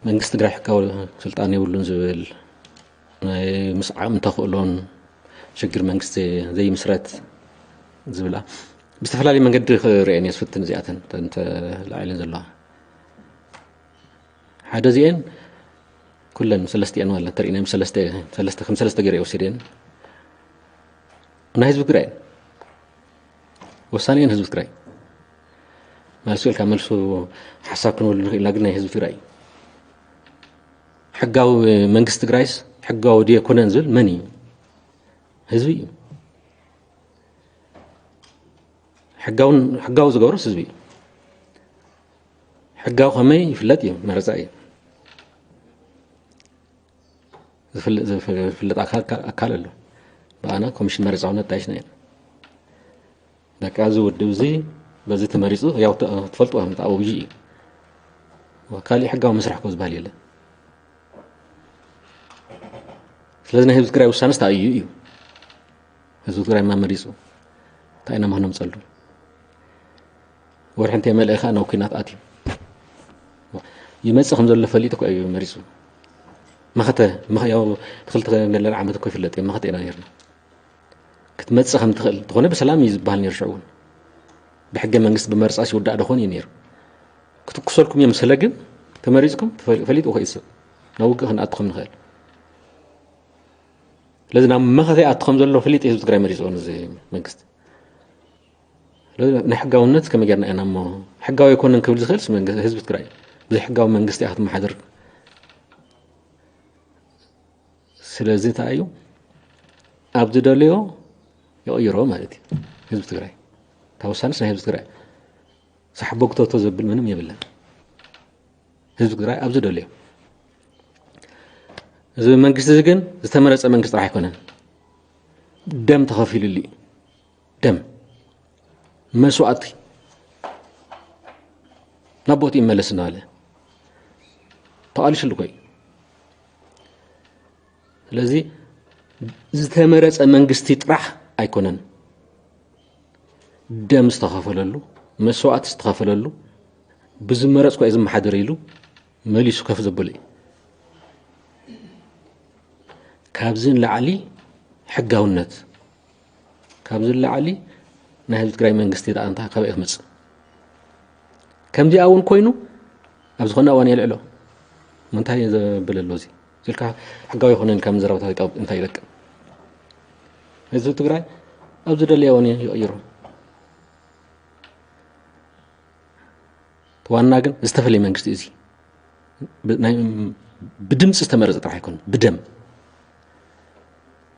መንግስቲ ትግራይ ሕጋዊ ስልጣን የብሉን ዝብል፣ ናይ ምስዓም ተኽእሎን ሽግር መንግስቲ ዘይምስረት ዝብላ ብዝተፈላለየ መንገዲ ክርእየን እየ ዝፍትን። እዚኣተን እተን ተላዒለን ዘለዋ ሓደ እዚአን ኩለን ሰለስቲአን ማለት ተርእየን ሰለስተ ሰለስተ ከም ሰለስተ ገይረ ወሲደን ናይ ህዝቢ ትግራይ ወሳኔን ህዝቢ ትግራይ ማለት ኢልካ መልሱ ሓሳብ ክንብል ንኽእል ኢና። ግን ናይ ህዝቢ ትግራይ ሕጋዊ መንግስቲ ትግራይስ ሕጋዊ ድየ ኮነን ዝብል መን እዩ? ህዝቢ እዩ። ሕጋውን ሕጋዊ ዝገብሮስ ህዝቢ እዩ። ሕጋዊ ከመይ ይፍለጥ እዩ፣ መረፃ እዩ። ዝፍለ- ዝፍ- ዝፍለጥ ኣካል ኣካል ኣሎ። ብኣና ኮሚሽን መረፃ እውን ኣጣይሽና ኢና። በቃ እዚ ውድብ እዚ በዚ ተመሪፁ ያው ተ- ትፈልጡ ከምታ ኦብጂ እዩ። ካሊእ ሕጋዊ መስርሕ ኮ ዝበሃል የለን። ስለዚ ናይ ህዝቢ ትግራይ ውሳነስ እንታይ እዩ እዩ? ህዝቢ ትግራይ ማ መሪፁ እንታይ ኢና ማህኖም ፀሉ? ወርሒ እንተ መልእኻ ናብ ኩናት ኣትዩ ይመፅእ ከም ዘሎ ፈሊጡ እኮ እዩ መሪፁ። መኸተ መኸ- ያው ክልተ ገለን ዓመት እኮ ይፍለጥ እዩ። መኸተ ኢና ነርና ክትመፅእ ከም ትኽእል እንተኾነ ብሰላም እዩ ዝበሃል ነይሩ። ሽዑ እውን ብሕገ መንግስቲ ብመርፃ ሲውዳእ ደኾን እዩ ነይሩ። ክትኩሰልኩም እዮም ስለ ግን ተመሪፅኩም ተፈ- ፈሊጡ እኮ እዩ ሰብ ናብ ውግእ ክንኣትኹም ንኽእል። ስለዚ ናብ መኸተ ይኣቱ ከም ዘሎ ፈሊጡ ህዝቢ ትግራይ መሪፅዎ ነዚ መንግስቲ። ስለዚ ናይ ሕጋውነት ከመይ ጌርና ኢና እሞ ሕጋዊ ኣይኮነን ክብል ዝኽእል መንግስቲ ህዝቢ ትግራይ እዩ። ብዘይ ሕጋዊ መንግስቲ ኢኻ ትመሓደር። ስለዚ እንታይ እዩ ኣብ ዝደለዮ ይቕይሮ ማለት እዩ። ህዝቢ ትግራይ እታ ውሳነስ ናይ ህዝቢ ትግራይ ሳሕቦ ክተቶ ዘብል ምንም የብለን። ህዝቢ ትግራይ ኣብ ዝደለዮ እዚ መንግስቲ እዚ ግን ዝተመረፀ መንግስቲ ጥራሕ ኣይኮነን። ደም ተኸፊሉሉ እዩ። ደም መስዋእቲ ናብ ቦትኡ ይመለስ እናበለ ተቓሊሱሉ እኮ እዩ። ስለዚ ዝተመረፀ መንግስቲ ጥራሕ ኣይኮነን ደም ዝተኸፈለሉ መስዋእቲ ዝተኸፈለሉ ብዝመረፅኩ እየ ዝመሓደር ኢሉ መሊሱ ከፍ ዘበሎ እዩ። ካብዚ ንላዕሊ ሕጋውነት ካብዚ ንላዕሊ ናይ ህዝቢ ትግራይ መንግስቲ ደኣ እንታ ካበይ ክመፅእ? ከምዚኣ እውን ኮይኑ ኣብ ዝኾነ እዋን የልዕሎ። ምንታይ ዘብል ኣሎ እዚ ኢልካ ሕጋዊ ይኾነን ካብ ዘረባታት ይጠብ እንታይ ይጠቅም? ህዝቢ ትግራይ ኣብ ዝደለየ እውን ይቕይሮ። ዋና ግን ዝተፈለየ መንግስቲ እዚ ብ- ናይ- ብድምፂ ዝተመረፀ ጥራሕ ኣይኮን ብደም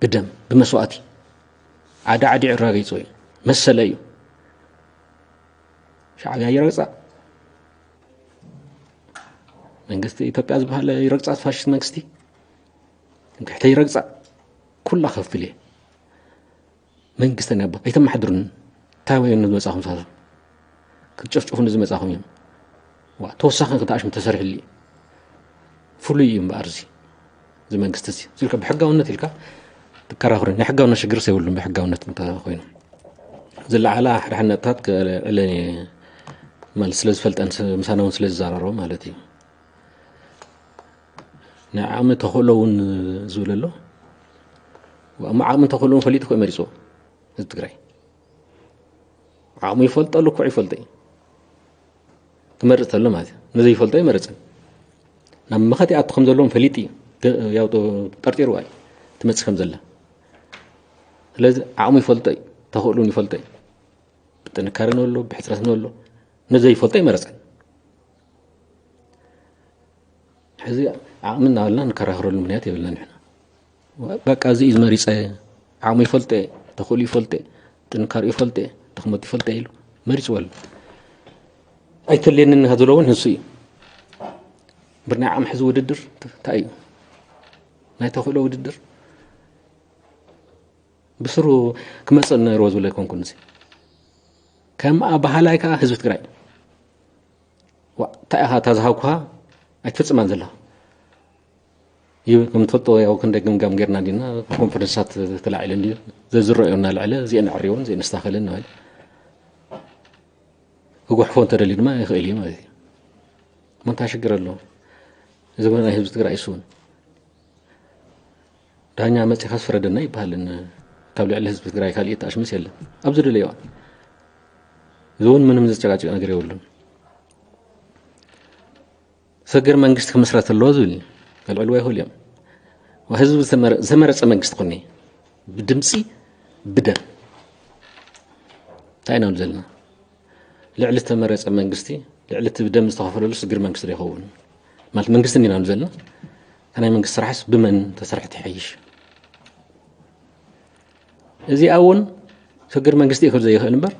ብደም ብመስዋእቲ ዓዲ ዓዲ ኣረጋጊፅዎ እዩ መሰለ እዩ። ሻዕብያ ይረግፃ መንግስቲ ኢትዮጵያ ዝበሃለ ይረግፃ ፋሽስት መንግስቲ እንክሕተ ይረግፃ ኩላ ከፍል እየ መንግስትን ያባ ኣይተመሓድሩን እንታይ ወየኑ ዝመፃኹም ሳላ ክትጨፍጭፉ ንዝመፃኹም እዮም። ዋ ተወሳኺ ክተኣሽም ተሰሪሕሉ እዩ። ፍሉይ እዩ እምበኣር እዚ እዚ መንግስቲ እዚ እዚ ኢልካ ብሕጋውነት ኢልካ ትከራኽሩ ናይ ሕጋውነት ሽግር ሰይብሉም ብሕጋውነት እንተ ኮይኑ ዝለዓላ ሓድሓነታት ክዕለን እየ ማለት ስለ ዝፈልጠን ስ- ምሳና እውን ስለ ዝዘራረቡ ማለት እዩ። ናይ ዓቕሚ ተኽእሎ እውን ዝብል ኣሎ። እሞ ዓቕሚ ተኽእሎ እውን ፈሊጡ ኮ መሪፅዎ እዚ ትግራይ ዓቕሙ ይፈልጦ ልክዑ ይፈልጦ እዩ ክመርፅ ተሎ ማለት እዩ። ንዘይፈልጦ ይመርፅን ናብ መኸት ይኣቱ ከም ዘለዎም ፈሊጡ እዩ። ገ- ያው ጥ- ጠርጢርዋ እዩ ትመፅእ ከም ዘላ። ስለዚ ዓቕሙ ይፈልጦ እዩ ተኽእሉን ይፈልጦ እዩ። ብጥንካረ ንበሎ ብሕፅረት ንበሎ ንዘይፈልጦ ይመርፅን። ሕዚ ዓቕሚ እናበልና ንከራኸረሉ ምክንያት የብልና ንሕና። በቃ እዚ እዩ ዝመሪፀ ዓቕሙ ይፈልጠ ተኽእሉ ይፈልጠ ጥንካሬ ይፈልጠ ድኽመቱ ይፈልጠ ኢሉ መሪፅዎ ኣሎ። ኣይተልየንን ኢኻ ዝብሎ እውን ንሱ እዩ። ብናይ ዓቕሚ ሕዚ ውድድር እንታይ እዩ? ናይ ተኽእሎ ውድድር ብስሩ ክመፅእ ነይርዎ ዝብሎ ኣይኮንኩን። እዚ ከም ኣባሃላይ ከዓ ህዝቢ ትግራይ ዋ እንታይ ኢኻ እታ ዝሃብኩኻ ኣይትፍፅማን ዘለኻ ይብል። ከም ትፈልጦ ያው ክንደይ ግምጋም ጌርና ዲና ኮንፈረንሳት ተላዒለ እንዲ ዘዝረኦ እናልዐለ እዚአን ኣዕሪዎን እዚአን ኣስተኻኸለን እናበለ ክጉሕፎ እንተደልዩ ድማ ይኽእል እዩ ማለት እዩ። እሞ እንታይ ሽግር ኣለዎ? እዚ እውን ናይ ህዝቢ ትግራይ እሱ እውን ዳኛ መፂኻስ ፍረደና ይበሃልን ካብ ልዕሊ ህዝቢ ትግራይ ካልእ ተኣሽምስ የለን። ኣብዚ ደለየዋ እዚ እውን ምንም ዘጨቃጭቅ ነገር የብሉን። ስግር መንግስቲ ክምስረት ኣለዎ ዝብል ከልዕልዎ ይኽእሉ እዮም። ህዝቢ ዝተመረፀ መንግስቲ ኮነ ብድምፂ ብደም እንታይ ኢና ዘለና? ልዕሊ ዝተመረፀ መንግስቲ ልዕሊ እቲ ብደም ዝተኸፈለሉ ስግር መንግስቲ ዶ ይኸውን? ማለት መንግስቲ እንዲና ዘለና ከናይ መንግስቲ ስራሕስ ብመን ተሰርሐ ትሐይሽ? እዚኣ እውን ስግር መንግስቲ እዩ ክብል ዘይኽእል እምበር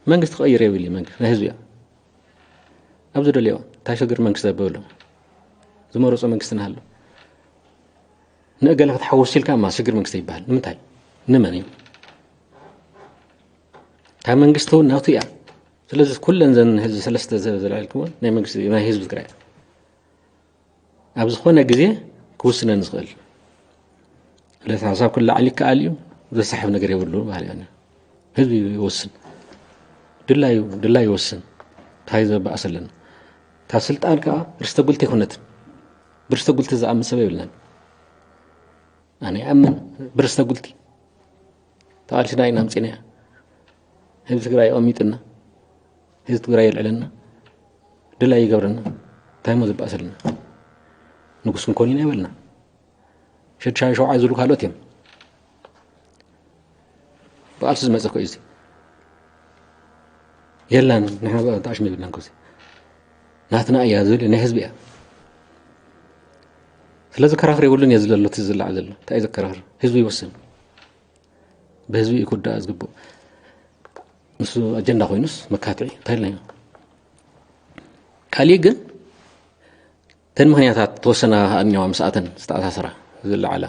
መንግስቲ ክቕይር የብል እዩ። መንግስቲ ናይ ህዝቢ እያ። ኣብ ዝደልዮ እንታይ ሽግር መንግስቲ ዘበሎ ዝመረፆ መንግስቲ እናሃሎ ንእገለ ክትሓውስ ኢልካ ማ ሽግር መንግስቲ ይበሃል? ንምንታይ? ንመን እዩ? እታ መንግስቲ እውን ናቱ እያ። ስለዚ ኩለን ዘን ህዝቢ ሰለስተ ዘ- ዘልዐልክዎ ናይ መንግስቲ ናይ ህዝቢ ትግራይ እያ። ኣብ ዝኾነ ግዜ ክውስነን ዝኽእል ስለዚ ሓሳብ ክለዓል ይከኣል እዩ። ዘሳሕብ ነገር የብሉ ባህል ህዝቢ ይወስን። ድላዩ ድላዩ ይወስን። እንታይ ዘበኣሰለን እታ ስልጣን ከዓ ርስተ ጉልቲ ኣይኮነትን። ብርስተ ጉልቲ ዝኣምን ሰብ የብልናን። ኣነ ይኣምን ብርስተ ጉልቲ ተቓልስና ኢና ኣምፂናያ። ህዝቢ ትግራይ ኣቐሚጥና ህዝቢ ትግራይ የልዕለና ድላይ ይገብረና። እንታይ ሞ ዝበኣሰልና? ንጉስ ክንኮን ኢና ይበልና። ሸድሻ ሸውዓይ ዝብሉ ካልኦት እዮም። ብቃልሲ ዝመፀ እኮ እዩ እዚ። የላን ንሕና ተኣሽመ ይብልና ንኮዚ ናትና እያ ዝብል ናይ ህዝቢ እያ። ስለዚ ከራኽር የብሉን እየ ዝለሎ እቲ ዝለዓል ዘሎ እንታይ እዩ ዘከራኽር? ህዝቢ ይወስን። ብህዝቢ እዩ ክውዳእ ዝግብኡ። ንሱ ኣጀንዳ ኮይኑስ መካትዒ እንታይ ኢልና ኢና? ካሊእ ግን እተን ምክንያታት ተወሰና ኣኛዋ ምስኣተን ዝተኣሳሰራ ዝለዓላ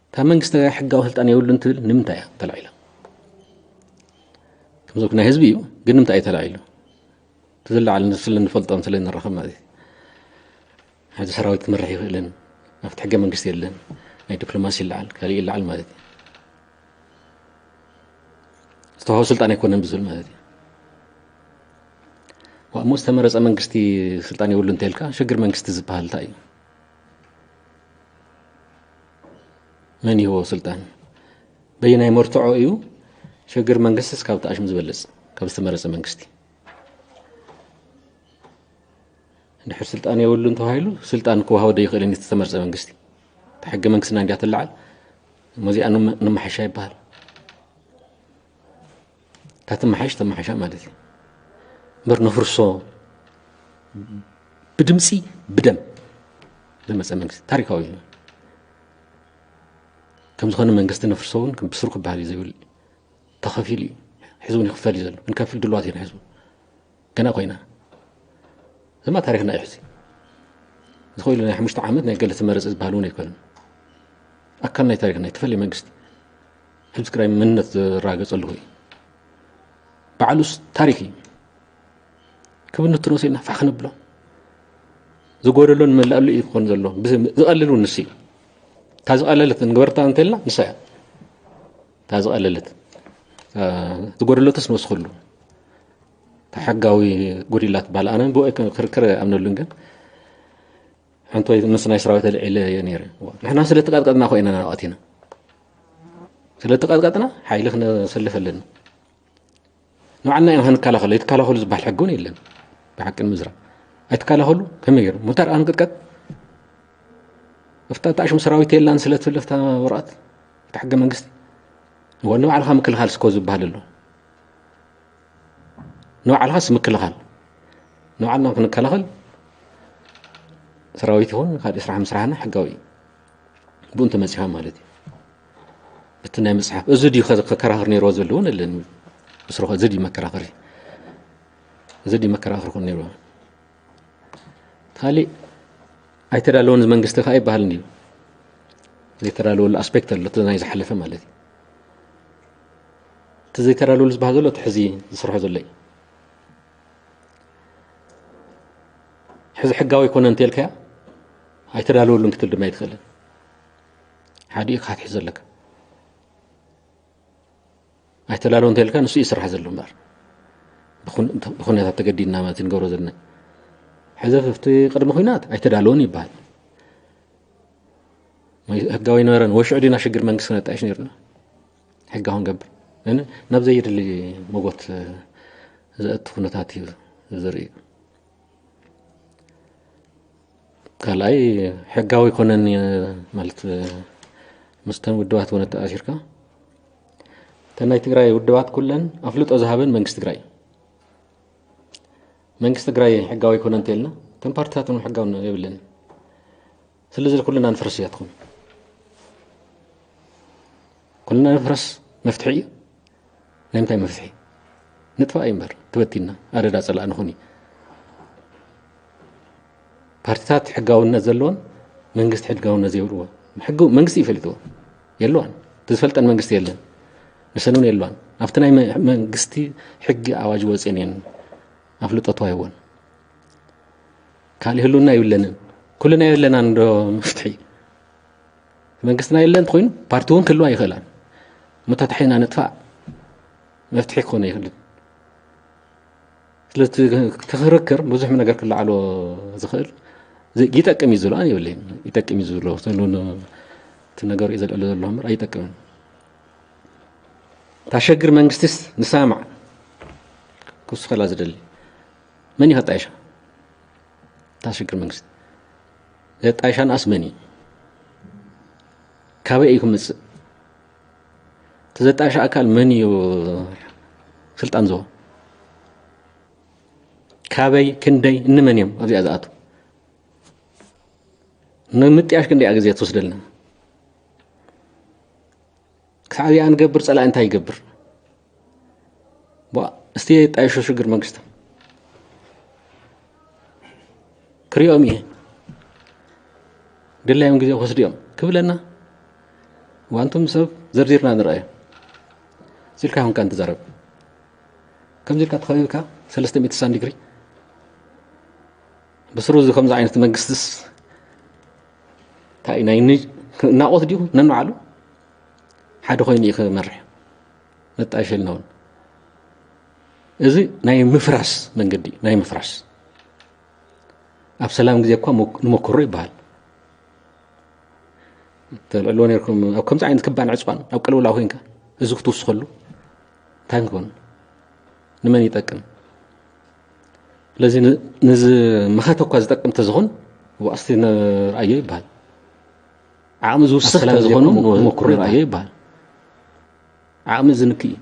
እታ መንግስቲ ሕጋዊ ስልጣን የብሉን ትብል ንምንታይ እያ ተላዒላ? ከምዞም ናይ ህዝቢ እዩ ግን ንምንታይ እዩ ተላዒሉ? ዝለዓል ስለ ንፈልጦም ስለ ንረኸብ ማለት እዩ። ሕዚ ሰራዊት ክመርሕ ይኽእልን ኣብቲ ሕገ መንግስቲ የለን። ናይ ዲፕሎማሲ ይለዓል ካልእ ይለዓል ማለት እዩ። ዝተዋህቦ ስልጣን ኣይኮነን ብዝብል ማለት እዩ። እሞ ዝተመረፀ መንግስቲ ስልጣን የብሉ እንተልካ ሽግር መንግስቲ ዝበሃል እንታይ እዩ? መን ይህቦ ስልጣን? በየናይ መርትዖ እዩ ሽግር መንግስቲ እስካብ ተኣሽሙ ዝበለፅ ካብ ዝተመረፀ መንግስቲ? እንድሕር ስልጣን የብሉን ተባሂሉ ስልጣን ክወሃቦ ዶ ይኽእልን ዝተመርፀ መንግስቲ? እታ ሕገ መንግስትና እንዲያ ትለዓል። መዚኣ ንመሓሻ ይበሃል። እታ ትመሓሽ ተመሓሻ ማለት እዩ። እምበር ነፍርሶ ብድምፂ ብደም ዝመፀ መንግስቲ ታሪካዊ እዩ። ከም ዝኾነ መንግስቲ ነፍርሶ እውን ብስሩ ክበሃል እዩ ዘይብል ተኸፊሉ እዩ። ሕዚ እውን ይኽፈል እዩ ዘሎ። ክንከፍል ድልዋት ኢና ሕዚ እውን። ገና ኮይና እዚማ ታሪክና እዩ ሕዚ። ዝኽእሉ ናይ ሓሙሽተ ዓመት ናይ ገለ ተመረፀ ዝበሃል እውን ኣይኮነን። ኣካል ናይ ታሪክና ናይ ተፈለየ መንግስቲ ህዝቢ ትግራይ መንነት ዝራገፀሉ እዩ። ባዕሉስ ታሪክ እዩ። ክብንቱ ኖሴና ፋሕ ክንብሎ ዝጎደሎ ንመላእሉ እዩ ክኾን ዘሎ። ዝቐልል እውን ንሱ እዩ። እታ ዝቐለለት ንግበርታ እንተልና ንሳ እያ እታ ዝቐለለት። ዝጎደለትስ ንወስኸሉ ተሓጋዊ ጎዲላ ትበሃል ኣነ ብኡ ክርክር ኣምነሉን ግን ሓንቲ ወይ ምስ ናይ ሰራዊት ኣልዒለ እየ ነይረ። ንሕና ስለ ተቃጥቀጥና እኮ ኢና ናብኣት ኢና። ስለ ተቃጥቀጥና ሓይሊ ክነሰልፍ ኣለና። ንባዕልና ኢና ክንከላኸሎ። ኣይትከላኸሉ ዝበሃል ሕጊ እውን የለን። ብሓቂ ንምዝራብ ኣይትከላኸሉ ከመይ ገይሩ ሙታር ኣንቅጥቀጥ እፍታ ተኣሽሙ ሰራዊት የላን ስለ ትብል እፍታ ወረቐት እቲ ሕገ መንግስቲ ንባዕልኻ ምክልኻል እስኮ ዝበሃል ኣሎ። ንባዕልኻስ ምክልኻል ንባዕልና ክንከላኸል ሰራዊት ይኹን ካልእ ስራሕ ምስራሕና ሕጋዊ እዩ። ብኡ እንተመፂኻ ማለት እዩ። እቲ ናይ መፅሓፍ እዚ ድዩ ከከራኽር ነይርዎ ዘሎ እውን ኣለኒ። ብስሩ እዚ ድዩ መከራኸሪ እዚ ድዩ መከራኸሪ ኮን ነይርዎ። ካሊእ ኣይተዳለወን እዚ መንግስቲ ከዓ ይበሃል እንድዩ። ዘይተዳለወሉ ኣስፔክት ኣሎ እቲ ናይ ዝሓለፈ ማለት እዩ። እቲ ዘይተዳለወሉ ዝበሃል ዘሎ እቲ ሕዚ ዝስርሖ ዘሎ እዩ። ሕዚ ሕጋዊ ኣይኮነ እንተልካያ ኣይተዳለወሉን ክትብል ድማ ኣይትኽእልን። ሓዲኡ ክትሕዝ ዘለካ ኣይተዳለወ እንተልካ ንሱ እዩ ስራሕ ዘሎ እምበር ብኹነታት ተገዲድና ማለት ንገብሮ ዘለና። ሕዚ ኣብቲ ቅድሚ ኩናት ኣይተዳለወን ይበሃል። ህጋዊ ነበረን ወሽዑ ዲና ሽግር መንግስቲ ክነጣይሽ ነርና ሕጋዊ ክንገብር ናብ ዘይድሊ መጎት ዘእቱ ኩነታት እዩ ዝርኢ። ካልኣይ ሕጋዊ ኮነን ማለት ምስተን ውድባት ወነ ተኣሲርካ እተን ናይ ትግራይ ውድባት ኩለን ኣፍልጦ ዝሃበን መንግስቲ ትግራይ መንግስቲ ትግራይ ሕጋዊ ኮነ እንተልና እተን ፓርቲታት እውን ሕጋዊ የብለን። ስለዚ ኩልና ንፍረስ እያ ትኹን ኩልና ንፍረስ መፍትሒ እዩ። ናይ ምንታይ መፍትሒ? ንጥፋእ እዩ እምበር ተበቲና ኣደዳ ፀላእ ንኹን እዩ። ፓርቲታት ሕጋውነት ዘለዎን መንግስቲ ሕጋውነት ዘይብልዎ ሕጊ መንግስቲ ይፈልጥዎ የለዋን። ዝፈልጠን መንግስቲ የለን። ንሰን እውን የለዋን። ኣብቲ ናይ መንግስቲ ሕጊ ኣዋጅ ወፅን እየን ኣፍልጦ ተዋሂቦን ካልእ ህልውና ይብለንን ኩልና የብለናን ዶ መፍትሒ? መንግስትና የለን እንተኮይኑ ፓርቲ እውን ክህልዋ ይኽእላን። መታታሒና ንጥፋእ መፍትሒ ክኾነ ይኽእልን። ስለዚ ትኽርክር ብዙሕ ነገር ክለዓሎ ዝኽእል ይጠቅም እዩ ዝብሎ ይብለይን ይጠቅም እዩ ዝብሎ እቲ ነገር እዩ ዘልዕሎ ዘሎ እምበር ኣይጠቅምን። እታ ሸግር መንግስቲስ ንሰማማዕ ክውስኸላ ዝደሊ መን እዩ ከጣይሻ? እታ ሸግር መንግስቲ ዘጣይሻ ንኣስ መን እዩ? ካበይ እዩ ክምፅእ? እቲ ዘጣይሻ ኣካል መን እዩ ስልጣን ዝቦ? ካበይ ክንደይ እንመን እዮም ኣብዚኣ ዝኣቱ? ንምጥያሽ ክንደይ ግዜ ትወስደልና? ክሳዕ እዚኣ ንገብር ፀላኢ እንታይ ይገብር? እስቲ የጣይሾ ሽግር መንግስቲ ክሪኦም እየ ድላዮም ግዜ ክወስዱ እዮም ክብለና ዋንቱም ሰብ ዘርዚርና ንረኣዮ። እዚልካ ይኹንካ እንትዛረብ ከምዚ ኢልካ ተኸቢብካ ሰለስተ ሚእቲ ስሳን ዲግሪ ብስሩ እዚ ከምዚ ዓይነት መንግስትስ እንታይ ናይ ናቆት ድዩ ነንባዕሉ ሓደ ኮይኑ እዩ ክመርሕ መጣይሸልና እውን እዚ ናይ ምፍራስ መንገዲ ናይ ምፍራስ ኣብ ሰላም ግዜ እኳ ንመክሮ ይበሃል ተልዕልዎ ነርኩም ኣብ ከምዚ ዓይነት ክባን ዕፅዋን ኣብ ቀልውላ ኮይንካ እዚ ክትውስኸሉ እንታይ ምኮኑ ንመን ይጠቅም ስለዚ ንዚ መኸተ እኳ ዝጠቅም ተዝኾን ዋእስቲ ንርኣዮ ይበሃል ዓቕሚ ዝውስኽ ዝኾኑ መክሮ ይበሃል ዓቕሚ ዝንክ እዩ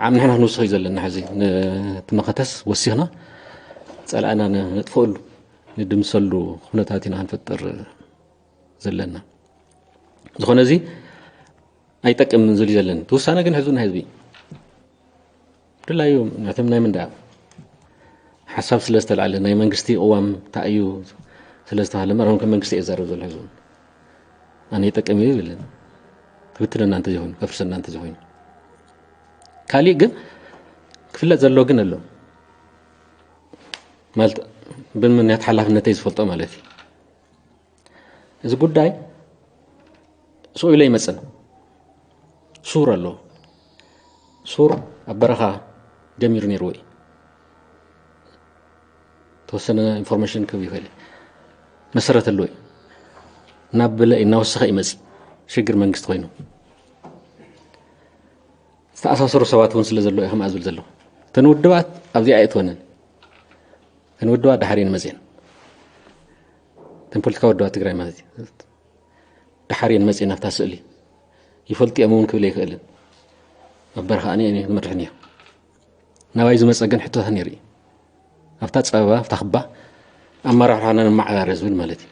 ዓቕሚ ንሕና ክንውስኽ እዩ ዘለና ሕዚ ነቲ መኸተስ ወሲኽና ፀላእና ነጥፈሉ ንድምሰሉ ኩነታት ኢና ክንፈጥር ዘለና ዝኾነ እዚ ኣይጠቅም ዝብል ዘለኒ እቲ ውሳነ ግን ሕዚ ናይ ህዝቢ ድላዩ ነቶም ናይ ምንዳ ሓሳብ ስለ ዝተላዕለ ናይ መንግስቲ ቅዋም እንታይ እዩ ስለ ዝተባሃለ መርም ከም መንግስቲ እየ ዘረብ ዘሎ ህዝቡ ኣነ ይጠቅም እዩ ይብልን ክብትለና እንተ ዘይኮይኑ ከፍርሰና እንተ ዘይኮይኑ ካሊእ ግን ክፍለጥ ዘሎ ግን ኣሎ ማለት ብምንያት ሓላፍነተይ ዝፈልጦ ማለት እዩ እዚ ጉዳይ ስቕ ኢሎ ይመፅን ሱር ኣሎ ሱር ኣብ በረኻ ጀሚሩ ነይርዎ እዩ ተወሰነ ኢንፎርሜሽን ክብ ይኽእል መሰረት ኣለዎ እዩ እናበለ እናወሰኸ ይመፅ ሽግር መንግስቲ ኮይኑ ዝተኣሳሰሩ ሰባት እውን ስለ ዘለዎ እዩ ከምኣ ዝብል ዘለኹ እተን ውድባት ኣብዚኣ ኣይእትወንን እተን ውድባት ድሓር እየን መፅየን እተን ፖለቲካ ውድባት ትግራይ ማለት እዩ ድሓር እየን መፅየን ኣብታ ስእሊ ይፈልጡ እዮም እውን ክብል ኣይክእልን ኣብ በረኻ ኣነ እየ ዝመርሕን እየ ናባይ ዝመፀ ግን ሕቶታት ነይሩ እዩ ኣብታ ፀበባ ኣብታ ክባ ኣመራርሓና ንመዓራረ ዝብል ማለት እዩ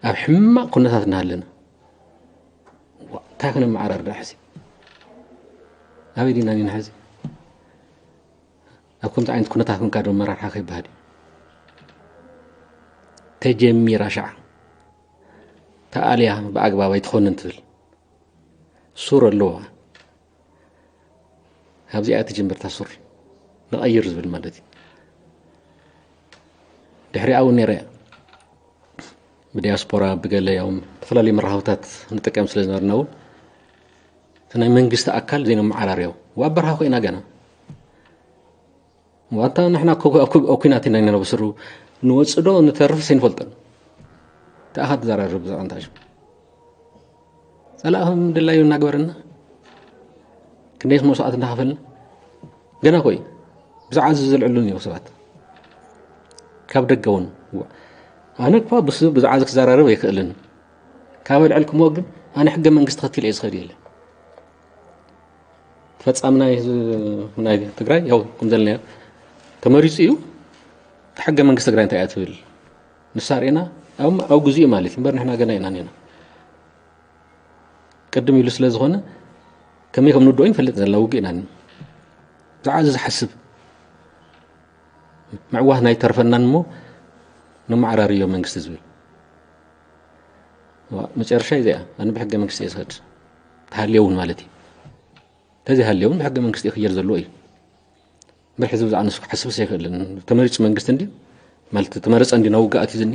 ኣብ ሕማቕ ኩነታት እናሃለና እንታይ ክነመዓራር ዳ ሕዚ ኣበይ ዲና ኒና ሕዚ ኣብ ከምዚ ዓይነት ኩነታት ክንካ ዶ መራርሓ ከይበሃል እዩ ተጀሚራ ሻዕ ተኣልያ ብኣግባብ ኣይትኾንን ትብል ሱር ኣለዋ ካብዚኣ ትጅምር ታሱር ንቐይር ዝብል ማለት እዩ ድሕሪኣ እውን ነይረ ብዲያስፖራ ብገለ ያውም ዝተፈላለዩ መራኸብታት ንጥቀም ስለ ዝነበርና እውን እቲ ናይ መንግስቲ ኣካል ዘይነመዓራርዮ ኣብ በረኻ ኮይና ገና ዋታ ንሕና ኣብ ኩ- ኣብ ኩ- ኣብ ኩናት ኢና ኢና ብስሩ ንወፅእ ዶ ንተርፍስ ኣይንፈልጥን። ተኣኻ ትዘራረብ ብዛዕባ እንታሽ ጸላእኹም ድላዩ እናግበረና ክንደይስ መስዋዕት እናኸፈልና ገና ኮይ ብዛዕባ እዚ ዝልዕሉ እኒው ሰባት ካብ ደገ እውን ኣነ እኳ ብስ ብዛዕባ እዚ ክዘራረብ ኣይክእልን። ካብ ኣልዕልኩምዎ ግን ኣነ ሕገ መንግስቲ ተኸቲለ እየ ዝኸድ የለ ፈጻሚ ናይ ህዝቢ ናይ ትግራይ ያው ከም ዘለናዮ ተመሪጹ እዩ። ሕገ መንግስቲ ትግራይ እንታይ እያ ትብል ንሳ ርኢና ኣብ ኣብ ግዜኡ ማለት እዩ። እምበር ንሕና ገና ኢና እኒና ቅድም ኢሉ ስለ ዝኾነ ከመይ ከም ንወድኦ ይንፈልጥ ዘለና ውግእ ኢና እኒ ብዛዕባ እዚ ዝሓስብ ምዕዋት ናይ ተርፈናን እሞ ነመዓራርዮ መንግስቲ ዝብል መጨረሻ እዚኣ ኣነ ብሕገ መንግስቲ እየ ዝኸድ ተሃልዮ እውን ማለት እዩ። ተዘይሃልዮ እውን ብሕገ መንግስቲ ክየር ዘለዎ እዩ። እምበር ሕዚ ብዛዕባ ንሱ ክሓስብስ ኣይክእልን። ተመሪፁ መንግስቲ እንዲ ማለት ተመረፀ እንዲ ናብ ውግኣት እዩ ዝኒ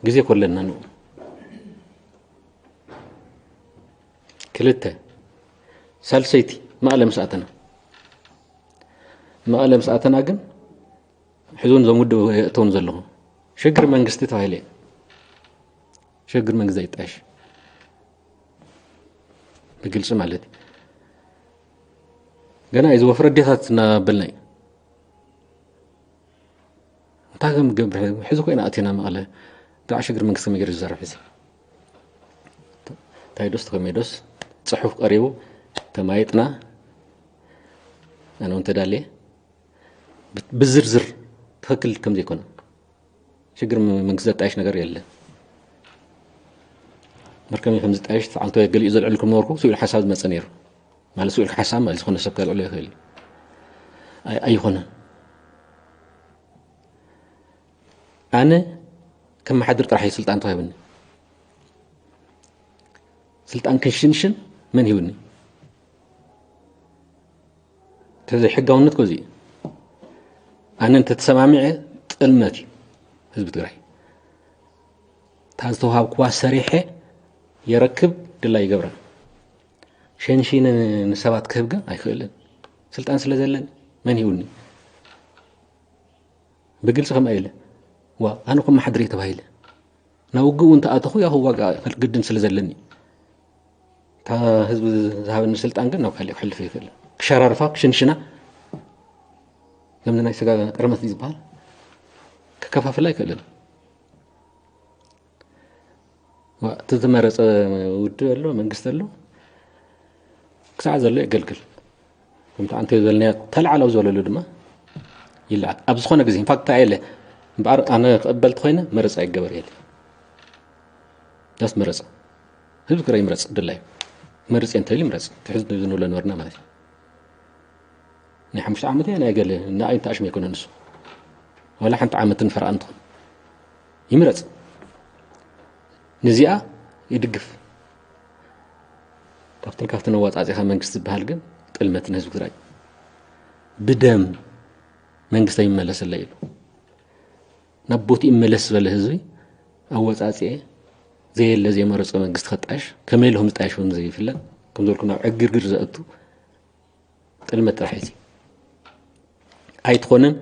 ግዜ ኮለና ንኡ ክልተ ሳልሰይቲ መቐለ ምስ ኣተና መቐለ ምስ ኣተና ግን ሕዚ እውን እዞም ውድብ የእተውን ዘለኹ ሽግር መንግስቲ ተባሂለ ሽግር መንግስቲ ዘይጣሽ ብግልፂ ማለት እዩ። ገና እዩ ዝወፍረ ኣዴታት እናበልና እዩ። እንታይ ከም ገብር ሕዚ ኮይና ኣቴና መቐለ ብዛዕባ ሽግር መንግስቲ ከመይ ገይሩ ዝዛረብ ሕዚ እንታይ ዶስ ተኸመይ ዶስ ፅሑፍ ቀሪቡ ተማይጥና ኣነ እውን ተዳልየ ብዝርዝር ትኽክል ከም ዘይኮነ ሽግር መንግስቲ ዘጣይሽ ነገር የለ መርከሚ ከም ዝጣይሽ ተዓልቶ ገሊኡ ዘልዕልኩም ነበርኩ ስኢሉ ሓሳብ ዝመፀ ነይሩ ማለት ስኢሉ ሓሳብ ማለት ዝኾነ ሰብ ከልዕሎ ይኽእል ኣይኮነን ኣነ ከም መሓድር ጥራሕ እዩ ስልጣን ተዋሂብኒ ስልጣን ክንሽንሽን መን ሂብኒ ተዘይ ሕጋውነት ኮዚ ኣነ እንተተሰማሚዐ ጥልመት እዩ ህዝቢ ትግራይ እታ ዝተዋሃብክዋ ሰሪሐ የረክብ ድላ ይገብራ ሸንሺነ ንሰባት ክህብ ግን ኣይክእልን ስልጣን ስለ ዘለኒ መን ሂውኒ ብግልፂ ከምኣ ኢለ ዋ ኣነ ኮም ማሕድር እየ ተባሂለ ናብ ውግእ እውን ተኣተኹ ያኹ ዋጋ ግድን ስለ ዘለኒ እታ ህዝቢ ዝሃበኒ ስልጣን ግን ናብ ካሊእ ክሕልፍ ይኽእል ክሸራርፋ ክሽንሽና ከምዚ ናይ ስጋ ቅርመት ዝበሃል ክከፋፍላ ኣይክእልን እቲ ዝመረፀ ውድብ ኣሎ መንግስቲ ኣሎ ክሳዕ ዘሎ የገልግል ከምቲ ኣንተ ዘልናዮ ተላዕላው ዝበለሉ ድማ ይለዓል ኣብ ዝኾነ ግዜ ኢንፋክት የለ እምበኣር ኣነ ክቕበል ተኮይነ መረፃ ይገበር የለ ዳስ መረፃ ህዝቢ ክረ ይምረፅ ድላዩ መርፅ እንተይሉ ይምረፅ ትሕዝ ዝንብሎ ነበርና ማለት እዩ ናይ ሓሙሽተ ዓመት እያ ናይ ገለ ንኣይ ተኣሽመ ኣይኮነ ንሱ ዋላ ሓንቲ ዓመትን ፈርቓ እንትኾን ይምረፅ ንዚኣ ይድግፍ ካብትን ካብትን ኣዋፃፂኻ መንግስቲ ዝበሃል ግን ጥልመት ንህዝቢ ትግራይ ብደም መንግስቲ ኣይመለሰለ ኢሉ ናብ ቦቲ ይመለስ ዝበለ ህዝቢ ኣወፃፅኤ ዘየለ ዘይመረፆ መንግስቲ ከጣሽ ከመይ ኢሉ ከም ዝጣየሽ እውን ዘይፍለጥ ከም ዘልኩ ናብ ዕግርግር ዘእቱ ጥልመት ጥራሕ እዚ ኣይትኾንን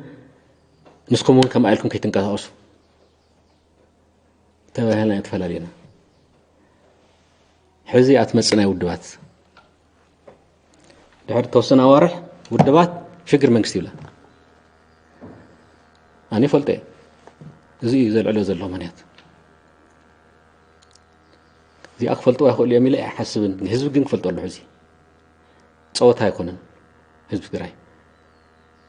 ንስኩም እውን ከማይ ኢልኩም ከይትንቀሳቀሱ ተባሂልና ኢና ተፈላለና ሕዚ ኣትመፅእ ናይ ውድባት ድሕሪ ተወሰነ ኣዋርሕ ውድባት ሽግር መንግስቲ ይብላ ኣነ ይፈልጦ እየ እዚ እዩ ዘልዕሎ ዘሎ ምክንያት እዚኣ ክፈልጥዋ ይኽእሉ እዮም ኢለ ኣይሓስብን ንህዝቢ ግን ክፈልጦ ኣለኹ እዚ ፀወታ ኣይኮነን ህዝቢ ትግራይ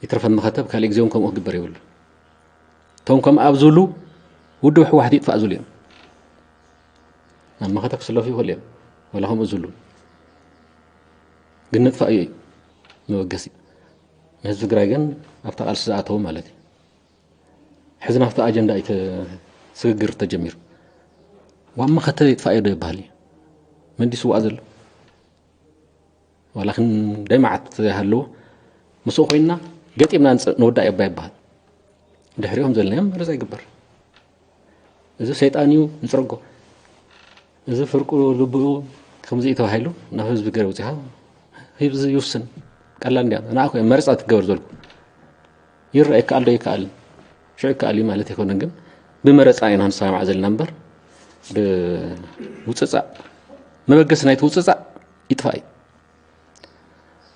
ይትረፈ መኸተ ብካሊእ ግዜውን ከምኡ ክግበር የብሉ እቶም ከም ኣብ ዝብሉ ውድብ ህወሓት ይጥፋእ ዝብሉ እዮም ናብ መኸተ ክስለፉ ይኽእሉ እዮም ወላ ከምኡ ዝብሉ ግን ንጥፋእ እዩ መበገሲ ንህዝቢ ትግራይ ግን ኣብታ ቃልሲ ዝኣተው ማለት እዩ ሕዚ ናብቲ ኣጀንዳ እዩ ስግግር ተጀሚሩ ዋብ መኸተ ይጥፋእ ዶ ይበሃል እዩ መንዲ ስዋእ ዘሎ ዋላ ክንደይ መዓት ሃለዎ ምስኡ ኮይንና ገጢምና ንወዳእ የባ ይበሃል ድሕሪኦም ዘለናዮም መረፃ ይግበር እዚ ሰይጣን እዩ ንፅረጎ እዚ ፍርቁ ልብኡ ከምዚ ተባሂሉ ናብ ህዝቢ ገር ውፅኻ ህዝቢ ይውስን ቀላል እንዲያ ንኣኮ መረፃ ትገበር ዘልኩ ይረአ ይከኣል ዶ ይከኣል? ሽዑ ይከኣል እዩ ማለት ኣይኮነን፣ ግን ብመረፃ ኢና ንሰማማዕ ዘለና እምበር ብውፅፃእ፣ መበገሲ ናይቲ ውፅፃእ ይጥፋእ እዩ።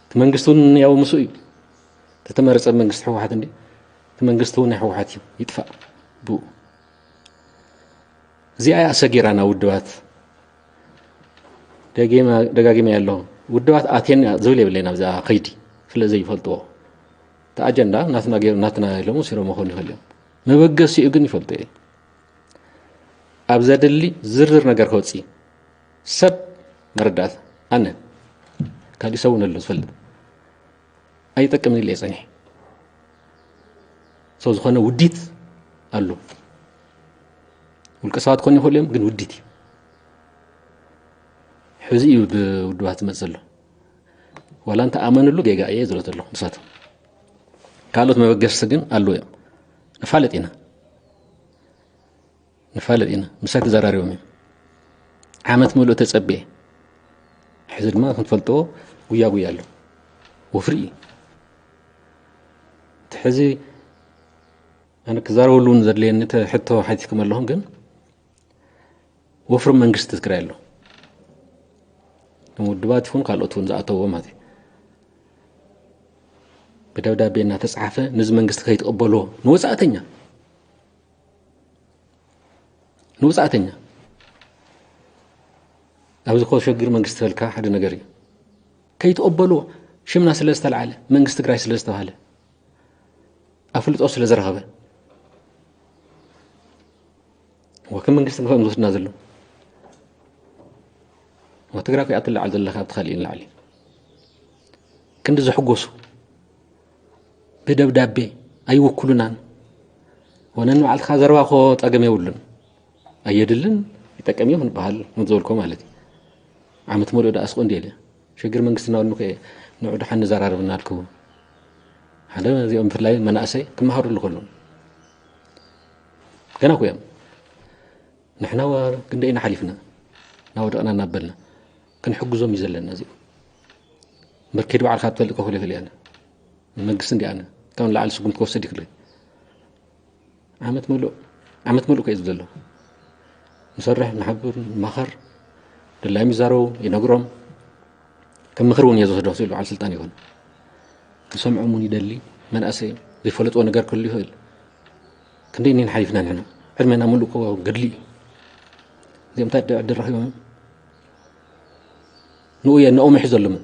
እቲ መንግስቲ እውን ያው ምስኡ እዩ። ዝተመረፀ መንግስቲ ህወሓት እንዲ እቲ መንግስቲ እውን ናይ ህወሓት እዩ፣ ይጥፋእ ብኡ። እዚኣ እያ ኣሰጊራና ውድባት። ደጋጊመ ኣለኹ፣ ውድባት ኣትየን ዝብል የብለይን ኣብዛ ከይዲ፣ ስለ ዘይፈልጥዎ። እቲ ኣጀንዳ ናትና ገይሩ ናትና ኢሎም ወሲዶም ክኾኑ ይኽእሉ እዮም። መበገሲኡ ግን ይፈልጦ እየ። ኣብ ዘድሊ ዝርዝር ነገር ከወፅእ ሰብ መረዳእታ ኣነ ካሊእ ሰብ እውን ኣሎ ዝፈልጥ ኣይጠቅምን ኢለ እየ ፀኒሐ። ሰው ዝኾነ ውዲት ኣሎ። ውልቀ ሰባት ክኾኑ ይኽእሉ እዮም፣ ግን ውዲት እዩ። ሕዚ እዩ ብውድባት ዝመፅ ዘሎ። ዋላ እንተ ኣመንሉ ጌጋ እየ ዝብሎ ዘለኹ ንሳቶም። ካልኦት መበገስቲ ግን ኣለዉ እዮም። ንፋለጥ ኢና። ንፋለጥ ኢና። ምሳይ ተዘራሪቦም እዮም። ዓመት ሙሉእ ተጸብየ። ሕዚ ድማ ክንፈልጥዎ ጉያ ጉያ ኣሎ። ወፍሪ እዩ። እቲ ሕዚ ኣነ ክዛረበሉ እውን ዘድልየኒ እቲ ሕቶ ሓቲትኩም ኣለኹም፣ ግን ወፍሪ መንግስቲ ትግራይ ኣሎ። እቶም ውድባት ይኹን ካልኦት እውን ዝኣተውዎ ማለት እዩ። ብደብዳቤ እናተጻሓፈ ነዚ መንግስቲ ከይትቕበልዎ ንወጻእተኛ፣ ንወጻእተኛ ኣብዚ ኮ ሸግር መንግስቲ ተልካ ሓደ ነገር እዩ። ከይትቕበልዎ ሽምና ስለ ዝተልዓለ፣ መንግስቲ ትግራይ ስለ ዝተባህለ፣ ኣፍልጦ ስለ ዝረኸበ፣ ወከም መንግስቲ ንክኦም ዝወስድና ዘሎ። ወትግራይ ኮይኣ ትለዓል ዘለካ ኣብቲ ካሊእ ንላዕሊ። ክንዲ ዝሕጎሱ ብደብዳቤ ኣይውክሉናን። ወነን በዓልትኻ ዘረባ ኮ ጸገም የብሉን። ኣየድልን፣ ይጠቀም እዩ ክንበሃል ምስ ዝበልኮ ማለት እዩ። ዓመት መሊኡ ደኣ ስቑ እንዲ ኢለ። ሽግር መንግስትና ወልምከ ንዑ ደሓን ንዘራረብ እናልኩ። ሓደ እዚኦም ብፍላይ መናእሰይ ክመሃሩሉ ከለዉ። ገና እኮ እዮም። ንሕና ዋ ክንደይ ኢና ሓሊፍና። እናወደቕና እናበልና። ክንሕግዞም እዩ ዘለና እዚኦም። እምበር ከይዲ ባዕልኻ ትፈልጥ ክኽእል ይኽእል እየ ኣነ። ንመንግስቲ እንዲ ኣነ። ካብ ንላዕሊ ስጉምቲ ክወስድ ይኽእል። ዓመት ምሉእ፣ ዓመት ምሉእ ከ እዩ ዝብል ዘሎ። ንሰርሕ፣ ንሓብር፣ ንማኸር፣ ድላዮም ይዛረቡ፣ ይነግሮም። ከም ምኽሪ እውን እየ ዝወስዶ፣ ስኢሉ በዓል ስልጣን ይኹን። ክሰምዖም እውን ይደሊ፣ መናእሰይ ዘይፈለጥዎ ነገር ክህሉ ይኽእል። ክንደይ እኒን ሓሊፍና ንሕና። ዕድሜና ምሉእ እኮ ገድሊ እዩ። እዚኦም እንታይ ዕድል ረኺቦም? ንኡ እየ፣ ንኦም ይሕዘሎም።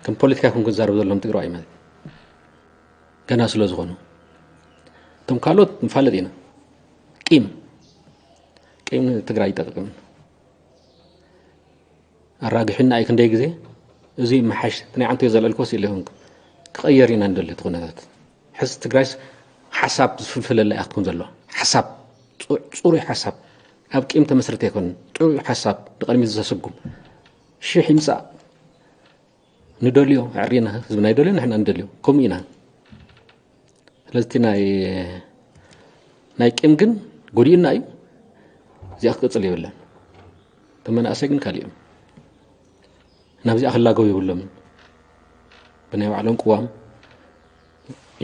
ከም ፖለቲካ ይኹን ክዛረብ ዘሎም ትግራዋይ ማለት እዩ። ገና ስለ ዝኾኑ። እቶም ካልኦት ንፋለጥ ኢና። ቂም። ቂም ንትግራይ ይጠቅም። ኣራግሕና እዩ ክንደይ ግዜ። እዚ መሓሽ፣ እቲ ናይ ዓንቶ ዘልዕልኮ ስኢለ ይኹን ክቐየር ኢና ንደሊ እቲ ኩነታት። ሕዚ ትግራይስ ሓሳብ ዝፍልፍለላ እያ ክትኮን ዘለዋ። ሓሳብ፣ ፁ-፣ ፅሩይ ሓሳብ። ኣብ ቂም ተመስርተ ኣይኮነን። ጥዑይ ሓሳብ ንቕድሚት ዘሰጉም። ሽሕ ይምፃእ። ንደልዮ፣ ኣዕሪና፣ ህዝብና ይደልዮ፣ ንሕና ንደልዮ። ከምኡ ኢና። ስለዚ እቲ ናይ፣ ናይ ቂም ግን ጎዲኡና እዩ። እዚኣ ክትቅፅል የብላን። እቶም መናእሰይ ግን ካሊኦም። ናብዚኣ ክላገቡ የብሎምን። ብናይ ባዕሎም ቅዋም፣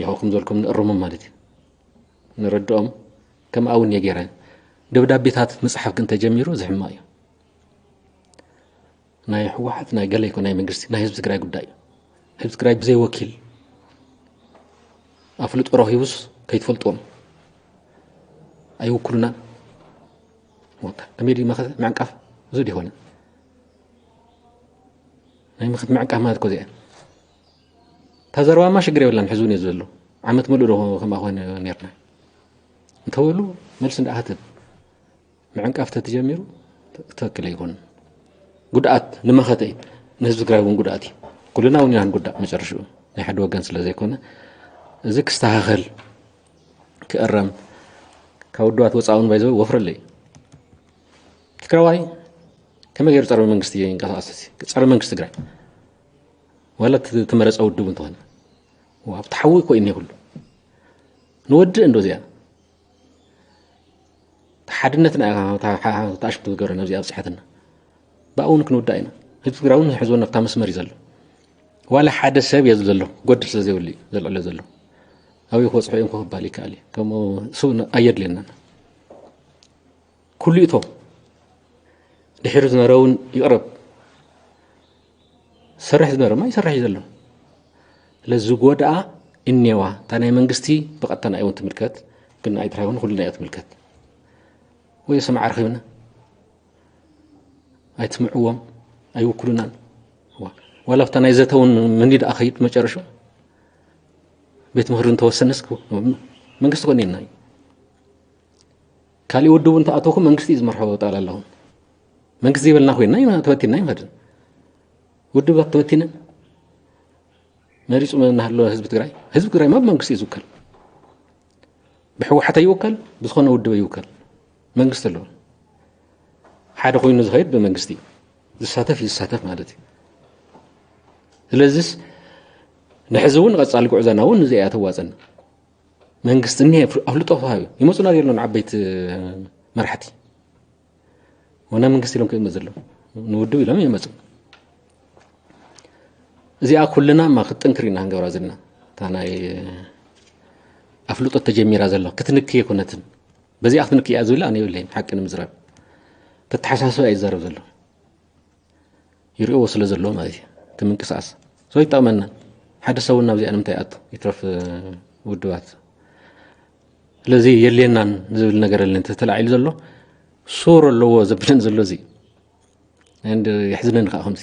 ያው ከም ዘልኩም ንእርሞም ማለት እዩ። ንረድኦም፣ ከም ኣውን እየ ገይረ። ደብዳቤታት ምፅሓፍ ግን ተጀሚሩ፣ እዚ ሕማቕ እዩ። ናይ ህወሓት፣ ናይ ገለ ይኮን ናይ መንግስቲ፣ ናይ ህዝቢ ትግራይ ጉዳይ እዩ። ህዝቢ ትግራይ ብዘይ ወኪል ኣፍልጦ ረኺቡስ ከይትፈልጥዎም ኣይውክሉናን። ወካ ከመይ ድዩ መኸተ ምዕንቃፍ? እዚ ድዩ ይኮነ? ናይ መኸት ምዕንቃፍ ማለት እኮ እዚኣ። እታ ዘረባማ ሽግር የብላን፣ ሕዚ እውን እዩ ዘሎ። ዓመት ምሉእ ዶ ከምኣ ኮይኑ ነርና? እንተበሉ መልሲ እንዳኣኸትብ ምዕንቃፍ ተትጀሚሩ ትክክል ኣይኮነን። ጉድኣት ንመኸተ እዩ፣ ንህዝቢ ትግራይ እውን ጉድኣት እዩ። ኩልና እውን ኢና ንጉዳእ መጨረሽኡ፣ ናይ ሓደ ወገን ስለ ዘይኮነ። እዚ ክስተኻኸል፣ ክእረም፣ ካብ ውድባት ወፃእ እውን ባይዘው ወፍረለይ። ትግራዋይ ከመይ ገይሩ ጸረ መንግስቲ ይንቀሳቐስ? እዚ ጸረ መንግስቲ ትግራይ ዋላ እቲ ተመረጸ ውድብ እንተኾነ፣ ዋ፣ ኣብቲ ሓዊ እኮ እዩ እኒሄ ኩሉ። ንወድእ እንዶ እዚኣ። እቲ ሓድነትና እያ፣ እታ ሓ-፣ እታ ኣሽምቲ ዝገበረና ኣብዚኣ ኣብፅሓትና። ብኣኡ እውን ክንውዳእ ኢና። ህዝቢ ትግራይ እውን ሕዝቦ ናብታ መስመር እዩ ዘሎ። ዋላ ሓደ ሰብ እየ ዘሎ ጎድል ስለ ዘይብሉ እዩ ዘልዕሎ ዘሎ። ኣበይ ክበፅሑ እዮም ክባል ይከኣል እዩ። ከምኡ እሱ ኣየድልየናን። ኩሉ እቶም ድሒሩ ዝነበረ እውን ይቕረብ። ዝሰርሕ ዝነበረ ማ ይሰርሕ እዩ ዘሎ። ስለዚ ዝጎድኣ እኔዋ እታ ናይ መንግስቲ ብቐጥታ ንኣይ እውን ትምልከት፣ ግን ኣይትራይ እውን ኩልና እያ ትምልከት። ወይ ሰማዕ ኣርኺብና ኣይትስምዕዎም፣ ኣይውክሉናን። ዋላ ኣብታ ናይ ዘተ እውን መን ደኣ ኸይድ መጨረሻ ቤት ምኽሪ እንተወሰነስ መንግስቲ ኮን የና እዩ። ካሊእ ውድብ እንተኣተኹ መንግስቲ እዩ ዝመርሖ ጣል ኣለኹ። መንግስቲ ዘይበልና ኮይና ኢና ተበቲና ይንኸድን። ውድባት ተበቲነን መሪፁ እናሃለወ ህዝቢ ትግራይ፣ ህዝቢ ትግራይ ማ ብመንግስቲ እዩ ዝውከል። ብህወሓት ኣይውከል፣ ብዝኾነ ውድብ ኣይውከል። መንግስቲ ኣለዎ። ሓደ ኮይኑ ዝኸይድ ብመንግስቲ እዩ። ዝሳተፍ እዩ ዝሳተፍ ማለት እዩ። ስለዚስ ንሕዚ እውን ቀፃሊ ጉዕዞና እውን ንዚኣ ተዋፀና። መንግስቲ እኒሀ ኣፍልጦ ተዋሂቡ ይመፁና ዘለውን ዓበይቲ መራሕቲ ወና መንግስቲ ኢሎም ከይመ ዘለዉ ንውድብ ኢሎም ይመፁ። እዚኣ ኩልና ማ ክትጥንክር ኢና ክንገብራ ዘለና። እታ ናይ ኣፍልጦ ተጀሚራ ዘሎ ክትንክ የኮነትን። በዚኣ ክትንክ እያ ዝብል ኣነ የብለይን። ሓቂ ንምዝራብ ተተሓሳስብ ኣይዛረብ ዘሎ ይርእዎ ስለ ዘሎ ማለት እዩ። እቲ ምንቅስቃስ ሰው ይጠቕመና። ሓደ ሰውን ናብዚኣ ንምንታይ ኣቱ ይትረፍ ውድባት። ስለዚ የድልየናን ዝብል ነገር የለን። ተተላዒሉ ዘሎ ሱር ኣለዎ ዘብለን ዘሎ እዚ። And የሕዝነኒ ከዓ ከምዚ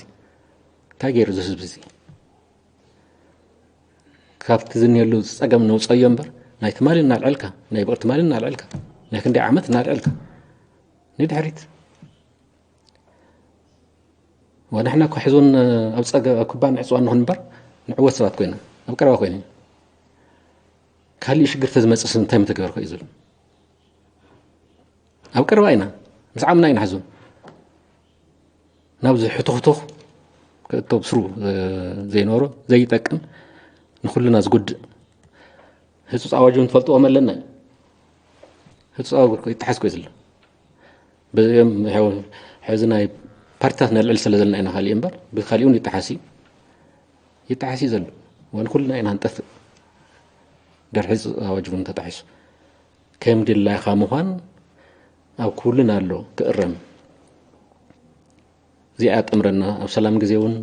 እንታይ ገይሩ እዚ ህዝቢ እዚ ካብቲ ዝኒየሉ ፀገም ነውፀዮ እምበር ናይ ትማሊ እናልዐልካ ናይ ብቕር ትማሊ እናልዐልካ ናይ ክንደይ ዓመት እናልዐልካ ንድሕሪት ወንሕና እኮ ሕዞን ኣብ ፀገ ኣብ ክባን ዕፅዋ ንኹን እምበር ንዕወት ሰባት ኮይና ኣብ ቀረባ ኮይና ካሊእ ሽግር ተዝመፅስ እንታይ ምተገበርኮ እዩ ዝብል ኣብ ቀረባ ኢና ምስ ዓምና ኢና ሕዞን ናብዚ ሕቱኽቱኽ ክእቶ ብስሩ ዘይኖሮ ዘይጠቅም ንኩልና ዝጉድእ ህፁፅ ኣዋጅ እውን ትፈልጥዎ መለና እዩ። ህፁፅ ኣዋጅ ይጠሓስ ኮይ ዘሎ በዚኦም ሕዚ ናይ ፓርቲታት ነልዕል ስለ ዘለና ኢና ካሊእ እምበር ብካሊኡን ይጠሓስ እዩ ይጠሓስ እዩ ዘሎ ወን ኩልና ኢና ንጠፍእ ድሕሪ ህፁፅ ኣዋጅ እውን ተጣሒሱ ከም ድላይኻ ምዃን ኣብ ኩሉን ኣሎ ክእረም እዚኣ ጥምረና ኣብ ሰላም ግዜ እውን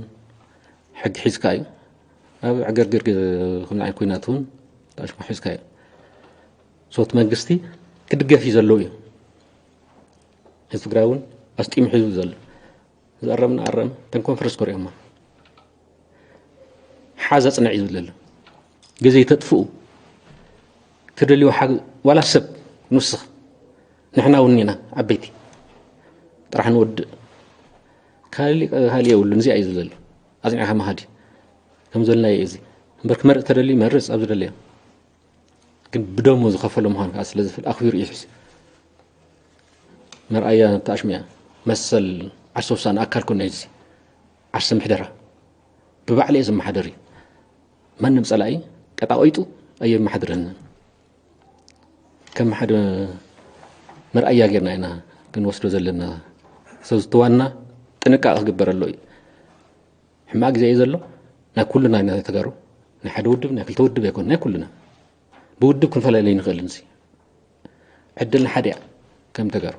ሕጊ ሒዝካ እዩ ኣብ ዕገርግር ከምዚ ዓይነት ኩናት እውን ጣሽማ ሒዝካ እዩ ሶት መንግስቲ ክድገፍ እዩ ዘለዎ እዩ ህዝቢ ትግራይ እውን ኣስጢሙ ሒዙ ዘሎ ዝኣረምና ኣረም ተን ኮንፈረንስ ኮሪኦማ ሓዛ ፅንዕ እዩ ዝብል ዘሎ ግዜ ተጥፍኡ ትደልዩ ዋላ ሰብ ንስኽ ንሕና እውን ኢና ዓበይቲ ጥራሕ ንወድእ ካሊእ የብሉን እዚኣ እዩ ዝብል ዘሎ ኣፅኒዕካ መሃዲ ከም ዘልናዮ እዚ እምበር ክመርፅ ተደልዩ መርፅ ኣብ ዝደለዮ ግን ብደሙ ዝኸፈሎ ምዃኑ ከዓ ስለ ዝፍል ኣኽቢሩ ይሕዝ መርኣያ ተኣሽሚያ መሰል ዓርሰ ውሳነ ኣካል ኮነ እዚ ዓርሰ ምሕደራ ብባዕሊ እየ ዝመሓደር እዩ ማንም ፀላኢ ቀጣቆይጡ ኣየመሓድረንን ከም ሓደ መርኣያ ጌርና ኢና ክንወስዶ ዘለና ሰብዝተዋና ጥንቃቄ ክግበረሎ እዩ ሕማቅ ግዜ እዩ ዘሎ ናይ ኩልና ኢና ተጋሩ ናይ ሓደ ውድብ ናይ ክልተ ውድብ ኣይኮን ናይ ኩልና ብውድብ ክንፈላለ ይንኽእል ንዚ ዕድልና ሓደ እያ ከም ተጋሩ